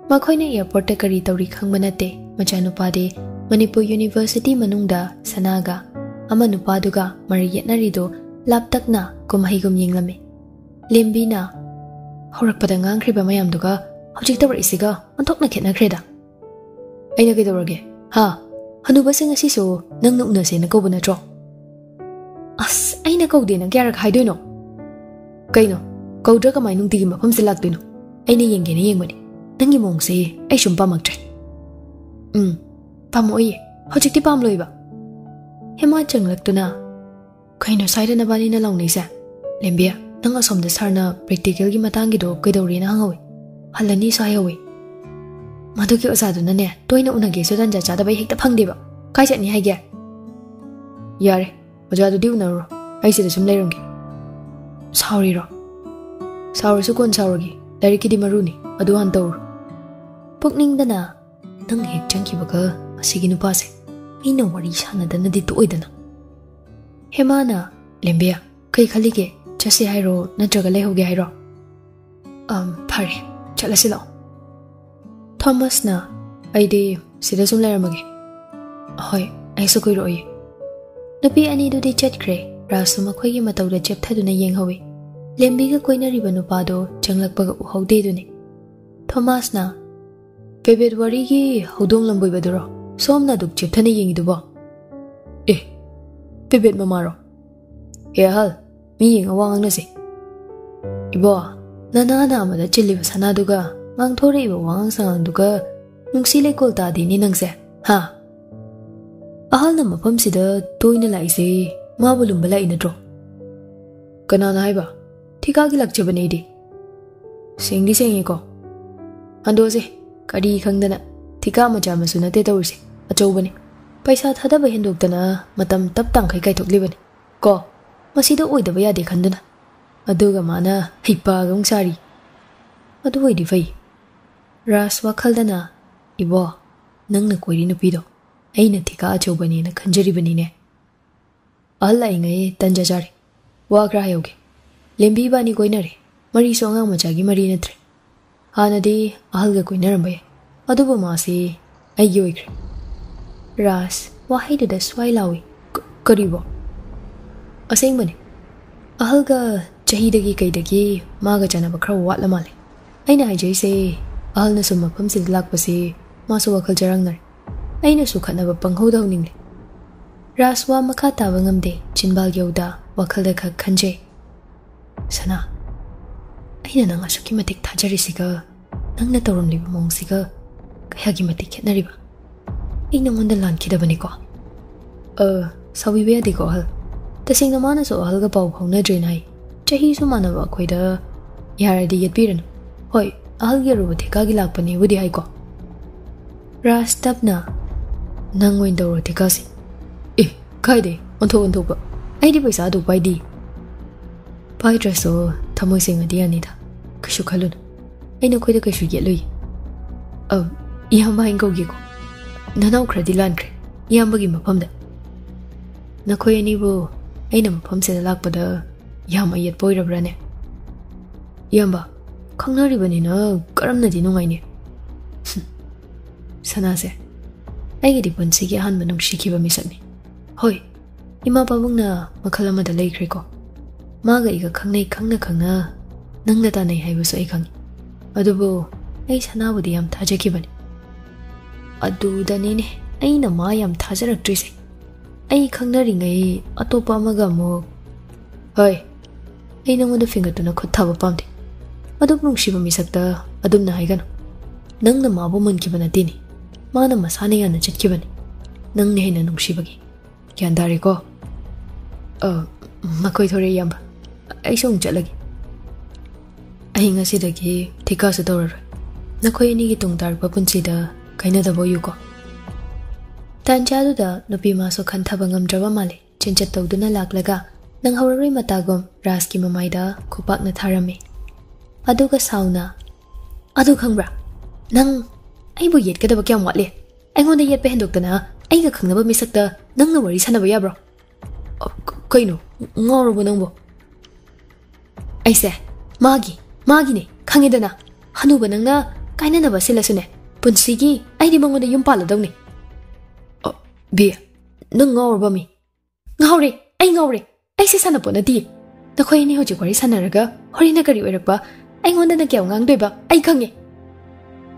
ꯃꯈꯣꯏꯅ ꯑꯦꯌꯔꯄꯣꯔꯠꯇ ꯀꯔꯤ ꯇꯧꯔꯤ ꯈꯪꯕ ꯅꯠꯇꯦ꯫ ꯃꯆꯥꯅꯨꯄꯥꯗꯤ ꯃꯅꯤꯄꯨꯔ ꯌꯨꯅꯤꯚꯔꯁꯤꯇꯤ ꯃꯅꯨꯡꯗ ꯁꯅꯥꯒ ꯑꯃ ꯅꯨꯄꯥꯗꯨꯒ ꯃꯔꯩ ꯌꯦꯠꯅꯔꯤꯗꯨ ꯂꯥꯞꯇꯛꯅ ꯀꯨꯝꯍꯩꯒꯨꯝ ꯌꯦꯡꯂꯝꯃꯤ꯫ ꯂꯦꯝꯕꯤꯅ, "ꯍꯧꯔꯛꯄꯗ ꯉꯥꯡꯈ꯭ꯔꯤꯕ ꯃꯌꯥꯝꯗꯨꯒ ꯍꯧꯖꯤꯛ ꯇꯧꯔꯛꯏꯁꯤꯒ ꯑꯣꯟꯊꯣꯛꯅ ꯈꯦꯠꯅꯈ꯭ꯔꯦꯗ꯫" "ꯑꯩꯅ ꯀꯩꯗꯧꯔꯒꯦ? ꯍꯥ? ꯍꯅꯨꯕꯁꯤꯡ ꯑꯁꯤꯁꯨ ꯅꯪꯅ ꯎꯅꯁꯦꯅ ꯀꯧꯕ ꯅꯠꯇ꯭ꯔꯣ?" "ꯑꯁ, ꯑꯩꯅ ꯀꯧꯗꯦꯅ ꯀꯌꯥꯔꯛ ꯍꯥꯏꯗꯣꯏꯅꯣ?" "ꯀꯩꯅꯣ? ꯀꯧꯗ꯭ꯔꯥ ꯀꯃꯥꯏ ꯅꯨꯡꯇꯤꯒꯤ ꯃꯐꯝꯁꯦ ꯂꯥꯛꯇꯣꯏꯅꯣ? ꯑꯩꯅ ꯌꯦꯡꯒꯦꯅ ꯌꯦꯡꯕꯅꯤ꯫ ꯅꯪꯒꯤ ꯃꯑꯣꯡꯁꯦ ꯑꯩ ꯁꯨꯝ ꯄꯥꯝꯃꯛꯇ꯭ꯔꯦ꯫" "ꯎꯝ, ꯄꯥꯝꯃꯛꯑꯣꯏꯌꯦ꯫ ꯍꯧꯖꯤꯛꯇꯤ ꯄꯥꯝꯂꯣꯏꯕ꯫" ꯍꯦꯃꯥ ꯆꯪꯂꯛꯇꯨꯅ, "ꯀꯩꯅꯣ ꯁ꯭ꯋꯥꯏꯗ ꯅꯕꯥꯅꯤꯅ ꯂꯥꯎꯅꯩꯁꯦ? ꯂꯦꯝꯕꯤ, ꯅꯪ ꯑꯁꯣꯝꯗ ꯁꯥꯔꯅ ꯄ꯭ꯔꯦꯛꯇꯤꯀꯦꯜꯒꯤ ꯃꯇꯥꯡꯒꯤꯗꯣ ꯀꯩꯗꯧꯔꯤꯅ ꯍꯪꯍꯧꯋꯤ꯫ ꯍꯜꯂꯅꯤꯁꯨ ꯍꯥꯏꯍꯧꯋꯤ꯫ ꯃꯗꯨꯒꯤ ꯑꯣꯖꯥꯗꯨꯅꯅꯦ, ꯇꯣꯏꯅ ꯎꯅꯒꯦꯁꯨ ꯇꯥꯟꯖꯥ ꯆꯥꯗꯕ ꯍꯦꯛꯇ ꯐꯪꯗꯦꯕ꯫ ꯀꯥꯏ ꯆꯠꯅꯤ ꯍꯥꯏꯒꯦ?" "ꯌꯥꯔꯦ, ꯑꯣꯖꯥꯗꯨꯗꯤ ꯎꯅꯔꯨꯔꯣ꯫ ꯑꯩ ꯁꯤꯗ ꯁꯨꯝ ꯂꯩꯔꯝꯒꯦ꯫" "ꯁꯥꯎꯔꯤꯔꯣ?" "ꯁꯥꯎꯔꯁꯨ ꯀꯣꯟ ꯁꯥꯎꯔꯒꯦ꯫ ꯂꯥꯏꯔꯤꯛꯀꯤꯗꯤ ꯃꯔꯨꯅꯤ꯫ ꯑꯗꯨ ꯍꯥꯟꯅ ꯇꯧꯔꯨꯔꯣ꯫" ꯄꯨꯛꯅꯤꯡꯗꯅ, "ꯅꯪ ꯍꯦꯛ ꯆꯪꯈꯤꯕꯒ ꯑꯁꯤꯒꯤ ꯅꯨꯄꯥꯁꯦ ꯑꯩꯅ ꯋꯥꯔꯤ ꯁꯥꯟꯅꯗꯅꯗꯤ ꯇꯣꯛꯑꯣꯏꯗꯅ꯫" ꯍꯦꯃꯥꯅ, "ꯂꯦꯝꯕꯤꯌꯥ, ꯀꯩ ꯈꯜꯂꯤꯒꯦ? ꯆꯠꯁꯤ ꯍꯥꯏꯔꯣ, ꯅꯠꯇ꯭ꯔꯒ ꯂꯩꯍꯧꯒꯦ ꯍꯥꯏꯔꯣ?" "ꯑꯝ, ꯐꯔꯦ, ꯆꯠꯂꯁꯤ ꯂꯥꯛꯑꯣ꯫" ꯊꯣꯃꯁꯅ, "ꯑꯩꯗꯤ ꯁꯤꯗ ꯁꯨꯝ ꯂꯩꯔꯝꯃꯒꯦ꯫" "ꯍꯣꯏ, ꯀꯩꯁꯨ ꯀꯨꯏꯔꯣꯏ꯫ ꯅꯨꯄꯤ ꯑꯅꯤꯗꯨꯗꯤ ꯆꯠꯈ꯭ꯔꯦ꯫ ꯔꯥꯖꯁꯨ ꯃꯈꯣꯏꯒꯤ ꯃꯇꯧꯗ ꯆꯦꯞꯊꯗꯨꯅ ꯌꯦꯡꯍꯧꯏ꯫ ꯂꯦꯝꯕꯤꯒ ꯀꯣꯏꯅꯔꯤꯕ ꯅꯨꯄꯥꯗꯣ ꯆꯪꯂꯛꯄꯒ ꯎꯍꯧꯗꯦꯗꯨꯅꯤ꯫ ꯊꯣꯃꯥꯁꯅ, "ꯄꯦꯕꯦꯠ ꯋꯥꯔꯤꯒꯤ ꯍꯧꯗꯣꯡ ꯂꯝꯕꯣꯏꯕꯗꯨꯔꯣ? ꯁꯣꯝꯅ ꯑꯗꯨꯛ ꯆꯦꯞꯊꯅ ꯌꯦꯡꯉꯤꯗꯨꯕꯣ?" "ꯑꯦ, ꯄꯦꯕꯦꯠ ꯃꯃꯥꯔꯣ? ꯑꯦ ꯑꯍꯜ, ꯃꯤ ꯌꯦꯡꯉ ꯋꯥ ꯉꯥꯡꯅꯁꯤ꯫ ꯏꯕꯣ, ꯅꯅꯥ ꯅꯥꯝꯃꯗ ꯆꯤꯜꯂꯤꯕ ꯁꯅꯥꯗꯨꯒ ꯉꯥꯡꯊꯣꯔꯛꯏꯕ ꯋꯥꯉꯥꯡ ꯁꯉꯥꯡꯗꯨꯒ ꯅꯨꯡꯁꯤ ꯂꯩꯀꯣꯜ ꯇꯥꯗꯦꯅꯦ ꯅꯪꯁꯦ, ꯍꯥ? ꯑꯍꯜꯅ ꯃꯐꯝꯁꯤꯗ ꯇꯣꯏꯅ ꯂꯥꯛꯏꯁꯦ ꯃꯥꯕꯨ ꯂꯨꯝꯕ ꯂꯥꯛꯏ ꯅꯠꯇ꯭ꯔꯣ?" "ꯀꯅꯥꯅ ꯍꯥꯏꯕ? ꯊꯤꯀꯥꯒꯤ ꯂꯥꯛꯆꯕꯅꯦ ꯑꯩꯗꯤ꯫ ꯁꯦꯡꯗꯤ ꯁꯦꯡꯉꯦꯀꯣ꯫ ꯍꯟꯗꯣꯛꯑꯁꯦ, ꯀꯔꯤ ꯈꯪꯗꯅ꯫ ꯊꯤꯀꯥ ꯃꯆꯥ ꯃꯁꯨ ꯅꯠꯇꯦ ꯇꯧꯔꯤꯁꯦ, ꯑꯆꯧꯕꯅꯤ꯫ ꯄꯩꯁꯥ ꯊꯥꯗꯕ ꯍꯦꯟꯗꯣꯛꯇꯅ ꯃꯇꯝ ꯇꯞ ꯇꯥꯡꯈꯩ ꯀꯥꯏꯊꯣꯛꯂꯤꯕꯅꯤ ꯀꯣ꯫ ꯃꯁꯤꯗ ꯑꯣꯏꯗꯕ ꯌꯥꯗꯦ ꯈꯟꯗꯨꯅ꯫ ꯑꯗꯨꯒ ꯃꯥꯅ ꯍꯩꯄꯥꯒ ꯑꯃꯨꯛ ꯁꯥꯔꯤ꯫ ꯑꯗꯨ ꯑꯣꯏꯗꯤ ꯐꯩ꯫" ꯔꯥꯖ ꯋꯥꯈꯜꯗꯅ, "ꯏꯕꯣ, ꯅꯪꯅ ꯀꯣꯏꯔꯤ ꯅꯨꯄꯤꯗꯣ ꯑꯩꯅ ꯊꯤꯀꯥ ꯑꯆꯧꯕꯅꯦꯅ ꯈꯟꯖꯔꯤꯕꯅꯤꯅꯦ꯫" ꯑꯍꯜ ꯂꯥꯛꯏꯉꯩ ꯇꯟꯖꯥ ꯆꯥꯔꯦ꯫ ꯋꯥ ꯈꯔ ꯍꯥꯏꯍꯧꯒꯦ꯫ ꯂꯦꯝꯕꯤ ꯏꯕꯥꯅꯤ ꯀꯣꯏꯅꯔꯦ꯫ ꯃꯔꯤꯁꯨ ꯑꯉꯥꯡ ꯃꯆꯥꯒꯤ ꯃꯔꯤ ꯅꯠꯇ꯭ꯔꯦ꯫ ꯍꯥꯟꯅꯗꯤ ꯑꯍꯜꯒ ꯀꯣꯏꯅꯔꯝꯕ ꯌꯥꯏ, ꯑꯗꯨꯕꯨ ꯃꯥꯁꯤ ꯑꯩꯒꯤ ꯑꯣꯏꯈ꯭ꯔꯦ꯫ ꯔꯥꯖ ꯋꯥꯍꯩꯗꯨꯗ ꯁ꯭ꯋꯥꯏ ꯂꯥꯎꯏ꯫ "ꯀ-, ꯀꯔꯤꯕꯣ?" "ꯑꯁꯦꯡꯕꯅꯦ꯫ ꯑꯍꯜꯒ ꯆꯍꯤꯗꯒꯤ ꯀꯩꯗꯒꯤ ꯃꯥꯒ ꯆꯥꯟꯅꯕ ꯈꯔ ꯋꯥꯠꯂ ꯃꯥꯜꯂꯦ꯫ ꯑꯩꯅ ꯍꯥꯏꯖꯔꯤꯁꯦ, ꯑꯍꯜꯅ ꯁꯨꯝ ꯃꯐꯝꯁꯤꯗ ꯂꯥꯛꯄꯁꯦ ꯃꯥꯁꯨ ꯋꯥꯈꯜ ꯆꯔꯥꯡꯅꯔꯦ꯫ ꯑꯩꯅꯁꯨ ꯈꯠꯅꯕ ꯄꯪꯍꯧꯗ ꯍꯧꯅꯤꯡꯂꯦ꯫" ꯔꯥꯖ ꯋꯥ ꯃꯈꯥ ꯇꯥꯕ ꯉꯝꯗꯦ꯫ ꯆꯤꯟꯕꯥꯜ ꯌꯧꯗ ꯋꯥꯈꯜꯗ ꯈꯛ ꯈꯟꯖꯩ꯫ "ꯁꯅꯥ, ꯑꯩꯅ ꯅꯪ ꯑꯁꯨꯛꯀꯤ ꯃꯇꯤꯛ ꯊꯥꯖꯔꯤꯁꯤꯒ ꯅꯪꯅ ꯇꯧꯔꯝꯂꯤꯕ ꯃꯑꯣꯡꯁꯤꯒ ꯀꯌꯥꯒꯤ ꯃꯇꯤꯛ ꯈꯦꯠꯅꯔꯤꯕ? ꯑꯩ ꯅꯉꯣꯟꯗ ꯂꯥꯟꯈꯤꯗꯕꯅꯤꯀꯣ?" "ꯑ, ꯁꯥꯎꯕꯤꯕ ꯌꯥꯗꯦꯀꯣ ꯑꯍꯜ꯫ ꯇꯁꯦꯡꯅ ꯃꯥꯅꯁꯨ ꯑꯍꯜꯒ ꯄꯥꯎ ꯐꯥꯎꯅꯗ꯭ꯔꯦꯅ ꯍꯥꯏ꯫ ꯆꯍꯤꯁꯨ ꯃꯥꯟꯅꯕ ꯑꯩꯈꯣꯏꯗ ꯌꯥꯔꯗꯤ ꯌꯦꯠꯄꯤꯔꯅꯨ꯫ ꯍꯣꯏ, ꯑꯍꯜꯒꯤ ꯑꯔꯨꯕ ꯊꯤꯀꯥꯒꯤ ꯂꯥꯛꯄꯅꯦꯕꯨꯗꯤ ꯍꯥꯏꯀꯣ꯫" ꯔꯥꯖ ꯇꯞꯅ, "ꯅꯪ ꯑꯣꯏꯅ ꯇꯧꯔꯣ ꯊꯤꯀꯥꯁꯦ꯫" "ꯑꯦ, ꯀꯥꯏꯗꯩ? ꯑꯣꯟꯊꯣꯛ ꯑꯣꯟꯊꯣꯛꯄ꯫ ꯑꯩꯗꯤ ꯄꯩꯁꯥ ꯑꯗꯨ ꯄꯥꯏꯗꯦ꯫" "ꯄꯥꯏꯗ꯭ꯔꯁꯨ ꯊꯃꯣꯏ ꯁꯦꯡꯉꯗꯤ ꯌꯥꯅꯤꯗ꯫ ꯀꯩꯁꯨ ꯈꯜꯂꯨꯅꯨ꯫ ꯑꯩ ꯅꯈꯣꯏꯗ ꯀꯩꯁꯨ ꯌꯦꯠꯂꯨꯏ꯫" "ꯑ, ꯏꯌꯥꯝꯕ ꯍꯥꯏꯅ ꯀꯧꯒꯦꯀꯣ꯫ ꯅꯅꯥꯎ ꯈꯔꯗꯤ ꯂꯥꯟꯈ꯭ꯔꯦ꯫ ꯏꯌꯥꯝꯕꯒꯤ ꯃꯐꯝꯗ꯫ ꯅꯈꯣꯏ ꯑꯅꯤꯕꯨ ꯑꯩꯅ ꯃꯐꯝꯁꯤꯗ ꯂꯥꯛꯄꯗ ꯌꯥꯝ ꯑꯌꯦꯠꯄ ꯑꯣꯏꯔꯕ꯭ꯔꯥꯅꯦ?" "ꯏꯌꯥꯝꯕ, ꯈꯪꯅꯔꯤꯕꯅꯤꯅ ꯀꯔꯝꯅꯗꯤ ꯅꯨꯡꯉꯥꯏꯅꯤ?" "ꯁꯅꯥꯁꯦ, ꯑꯩꯒꯤꯗꯤ ꯄꯨꯟꯁꯤꯒꯤ ꯑꯍꯥꯟꯕ ꯅꯨꯡꯁꯤꯈꯤꯕ ꯃꯤꯁꯛꯅꯤ꯫ ꯍꯣꯏ, ꯏꯃꯥ ꯄꯥꯕꯨꯡꯅ ꯃꯈꯜ ꯑꯃꯗ ꯂꯩꯈ꯭ꯔꯦꯀꯣ꯫ ꯃꯥꯒ ꯑꯩꯒ ꯈꯪꯅꯩ ꯈꯪꯅ ꯈꯪꯅ ꯅꯪꯅ ꯇꯥꯟꯅꯩ ꯍꯥꯏꯕꯁꯨ ꯑꯩ ꯈꯪꯉꯤ꯫ ꯑꯗꯨꯕꯨ ꯑꯩ ꯁꯅꯥꯕꯨꯗꯤ ꯌꯥꯝ ꯊꯥꯖꯈꯤꯕꯅꯤ꯫ ꯑꯗꯨꯗꯅꯤꯅꯦ ꯑꯩꯅ ꯃꯥ ꯌꯥꯝ ꯊꯥꯖꯔꯛꯇ꯭ꯔꯤꯁꯦ꯫ ꯑꯩ ꯈꯪꯅꯔꯤꯉꯩ ꯑꯇꯣꯞꯄ ꯑꯃꯒ ꯑꯃꯨꯛ꯫ ꯍꯣꯏ, ꯑꯩ ꯅꯉꯣꯟꯗ ꯐꯤꯡꯒꯠꯇꯨꯅ ꯈꯨꯠ ꯊꯥꯕ ꯄꯥꯝꯗꯦ꯫ ꯑꯗꯨꯛ ꯅꯨꯡꯁꯤꯕ ꯃꯤꯁꯛꯇ ꯑꯗꯨꯝꯅ ꯍꯥꯏꯒꯅꯨ꯫ ꯅꯪꯅ ꯃꯥꯕꯨ ꯃꯨꯟꯈꯤꯕ ꯅꯠꯇꯦꯅꯦ, ꯃꯥꯅ ꯃꯁꯥꯅ ꯌꯥꯅ ꯆꯠꯈꯤꯕꯅꯤ꯫ ꯅꯪꯅ ꯍꯦꯟꯅ ꯅꯨꯡꯁꯤꯕꯒꯤ꯫ ꯒ꯭ꯌꯥꯟ ꯇꯥꯔꯦꯀꯣ? ꯑ, ꯃꯈꯣꯏ ꯊꯣꯔꯛꯑꯦ, ꯏꯌꯥꯝꯕ꯫ ꯑꯩꯁꯨ ꯑꯃꯨꯛ ꯆꯠꯂꯒꯦ꯫ ꯑꯩ ꯉꯁꯤꯗꯒꯤ ꯊꯤꯀꯥꯁꯨ ꯇꯧꯔꯔꯣꯏ꯫ ꯅꯈꯣꯏ ꯑꯅꯤꯒꯤ ꯇꯨꯡ ꯇꯥꯔꯛꯄ ꯄꯨꯟꯁꯤꯗ ꯀꯥꯏꯅꯗꯕ ꯑꯣꯏꯌꯨꯀꯣ꯫ ꯇꯥꯟꯖꯥꯗꯨꯗ ꯅꯨꯄꯤ ꯃꯥꯁꯨ ꯈꯟꯊꯕ ꯉꯝꯗ꯭ꯔꯕ ꯃꯥꯜꯂꯦ꯫ ꯆꯦꯟꯆꯠ ꯇꯧꯗꯨꯅ ꯂꯥꯛꯂꯒ ꯅꯪꯍꯧꯔꯔꯣꯏ ꯃꯇꯥꯒꯨꯝ ꯔꯥꯖꯀꯤ ꯃꯃꯥꯏꯗ ꯈꯨꯄꯥꯛꯅ ꯊꯥꯔꯝꯃꯤ꯫ ꯑꯗꯨꯒ ꯁꯥꯎꯅ, "ꯑꯗꯨ ꯈꯪꯕ꯭ꯔꯥ? ꯅꯪ ꯑꯩꯕꯨ ꯌꯦꯠꯀꯗꯕ ꯀꯌꯥꯝ ꯋꯥꯠꯂꯤ? ꯑꯩꯉꯣꯟꯗ ꯌꯦꯠꯄ ꯍꯦꯟꯗꯣꯛꯇꯅ ꯑꯩꯒ ꯈꯪꯅꯕ ꯃꯤꯁꯛꯇ ꯅꯪꯅ ꯋꯥꯔꯤ ꯁꯥꯟꯅꯕ ꯌꯥꯕ꯭ꯔꯣ?" "ꯑ, ꯀ-, ꯀꯩꯅꯣ? ꯉꯥꯎꯔꯕꯣ ꯅꯪꯕꯣ?" "ꯑꯩꯁꯦ ꯃꯥꯒꯤ, ꯃꯥꯒꯤꯅꯦ, ꯈꯪꯉꯦꯗꯅ꯫ ꯍꯅꯨꯕ ꯅꯪꯅ ꯀꯥꯏꯅꯅꯕ ꯁꯤꯜꯂꯁꯨꯅꯦ, ꯄꯨꯟꯁꯤꯒꯤ ꯑꯩꯗꯤ ꯃꯉꯣꯟꯗ ꯌꯨꯝ ꯄꯥꯜꯂꯗꯧꯅꯤ꯫" "ꯑ, ꯕꯤ, ꯅꯪ ꯉꯥꯎꯔꯕ ꯃꯤ?" "ꯉꯥꯎꯔꯦ, ꯑꯩ ꯉꯥꯎꯔꯦ꯫ ꯑꯩꯁꯦ ꯁꯥꯟꯅꯄꯣꯠ ꯅꯠꯇꯤꯌꯦ꯫ ꯅꯈꯣꯏ ꯑꯅꯤ ꯍꯧꯖꯤꯛ ꯋꯥꯔꯤ ꯁꯥꯟꯅꯔꯒ ꯍꯣꯔꯦꯟꯅ ꯀꯔꯤ ꯑꯣꯏꯔꯛꯄ ꯑꯩꯉꯣꯟꯗꯅ ꯀꯌꯥꯝ ꯉꯥꯡꯗꯣꯏꯕ ꯑꯩ ꯈꯪꯉꯦ꯫"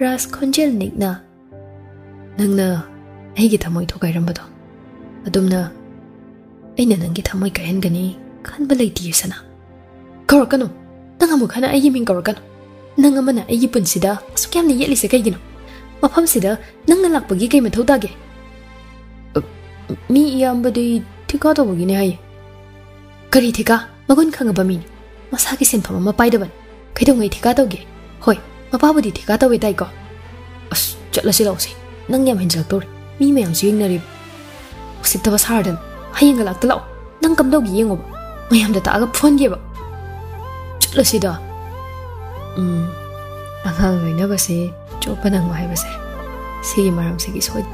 ꯔꯥꯖ ꯈꯣꯟꯖꯦꯜ ꯅꯤꯛꯅ, "ꯅꯪꯅ ꯑꯩꯒꯤ ꯊꯃꯣꯏ ꯊꯨꯒꯥꯏꯔꯝꯕꯗꯣ, ꯑꯗꯨꯝꯅ ꯑꯩꯅ ꯅꯪꯒꯤ ꯊꯃꯣꯏ ꯀꯥꯏꯍꯟꯒꯅꯤ ꯈꯟꯕ ꯂꯩꯇꯤꯌꯦ ꯁꯅꯥ꯫ ꯀꯧꯔꯛꯀꯅꯨ, ꯅꯪ ꯑꯃꯨꯛ ꯍꯟꯅ ꯑꯩꯒꯤ ꯃꯤꯡ ꯀꯧꯔꯛꯀꯅꯨ꯫ ꯅꯪ ꯑꯃꯅ ꯑꯩꯒꯤ ꯄꯨꯟꯁꯤꯗ ꯑꯁꯨꯛ ꯌꯥꯝꯅ ꯌꯦꯠꯂꯤꯁꯦ ꯀꯩꯒꯤꯅꯣ? ꯃꯐꯝꯁꯤꯗ ꯅꯪꯅ ꯂꯥꯛꯄꯒꯤ ꯀꯩ ꯃꯊꯧ ꯇꯥꯒꯦ?" "ꯑ, ꯃꯤ ꯏꯌꯥꯝꯕꯗꯤ ꯊꯤꯀꯥ ꯇꯧꯕꯒꯤꯅꯦ ꯍꯥꯏꯌꯦ꯫" "ꯀꯔꯤ ꯊꯤꯀꯥ? ꯃꯒꯨꯟ ꯈꯪꯉꯕ ꯃꯤꯅꯤ꯫ ꯃꯁꯥꯒꯤ ꯁꯤꯟꯐꯝ ꯑꯃ ꯄꯥꯏꯗꯕꯅꯤ꯫ ꯀꯩꯗꯧꯉꯩ ꯊꯤꯀꯥ ꯇꯧꯒꯦ? ꯍꯣꯏ, ꯃꯄꯥꯕꯨꯗꯤ ꯊꯤꯀꯥ ꯇꯧꯋꯦ ꯇꯥꯏꯀꯣ?" "ꯑꯁ, ꯆꯠꯂꯁꯤ ꯂꯥꯛꯑꯣꯁꯦ꯫ ꯅꯪ ꯌꯥꯝ ꯍꯦꯟꯖꯜꯂꯛꯇꯧꯔꯦ꯫ ꯃꯤ ꯃꯌꯥꯝꯁꯨ ꯌꯦꯡꯅꯔꯤꯕ꯫ ꯎꯁꯤꯠꯇꯕ ꯁꯥꯔꯗꯅ꯫ ꯍꯌꯦꯡꯒ ꯂꯥꯛꯇ ꯂꯥꯛꯑꯣ꯫ ꯅꯪ ꯀꯝꯗꯧꯒꯦ ꯌꯦꯡꯉꯣꯕ꯫ ꯃꯌꯥꯝꯗ ꯇꯥꯛꯑꯒ ꯐꯨꯍꯟꯒꯦꯕ꯫ ꯆꯠꯂꯁꯤꯗ꯫ ꯎꯝ, ꯑꯉꯥꯡ ꯂꯣꯏꯅꯕꯁꯦ ꯆꯣꯞꯄ ꯅꯪꯕ ꯍꯥꯏꯕꯁꯦ ꯁꯤꯒꯤ ꯃꯔꯝꯁꯤꯒꯤ ꯁꯣꯏ-,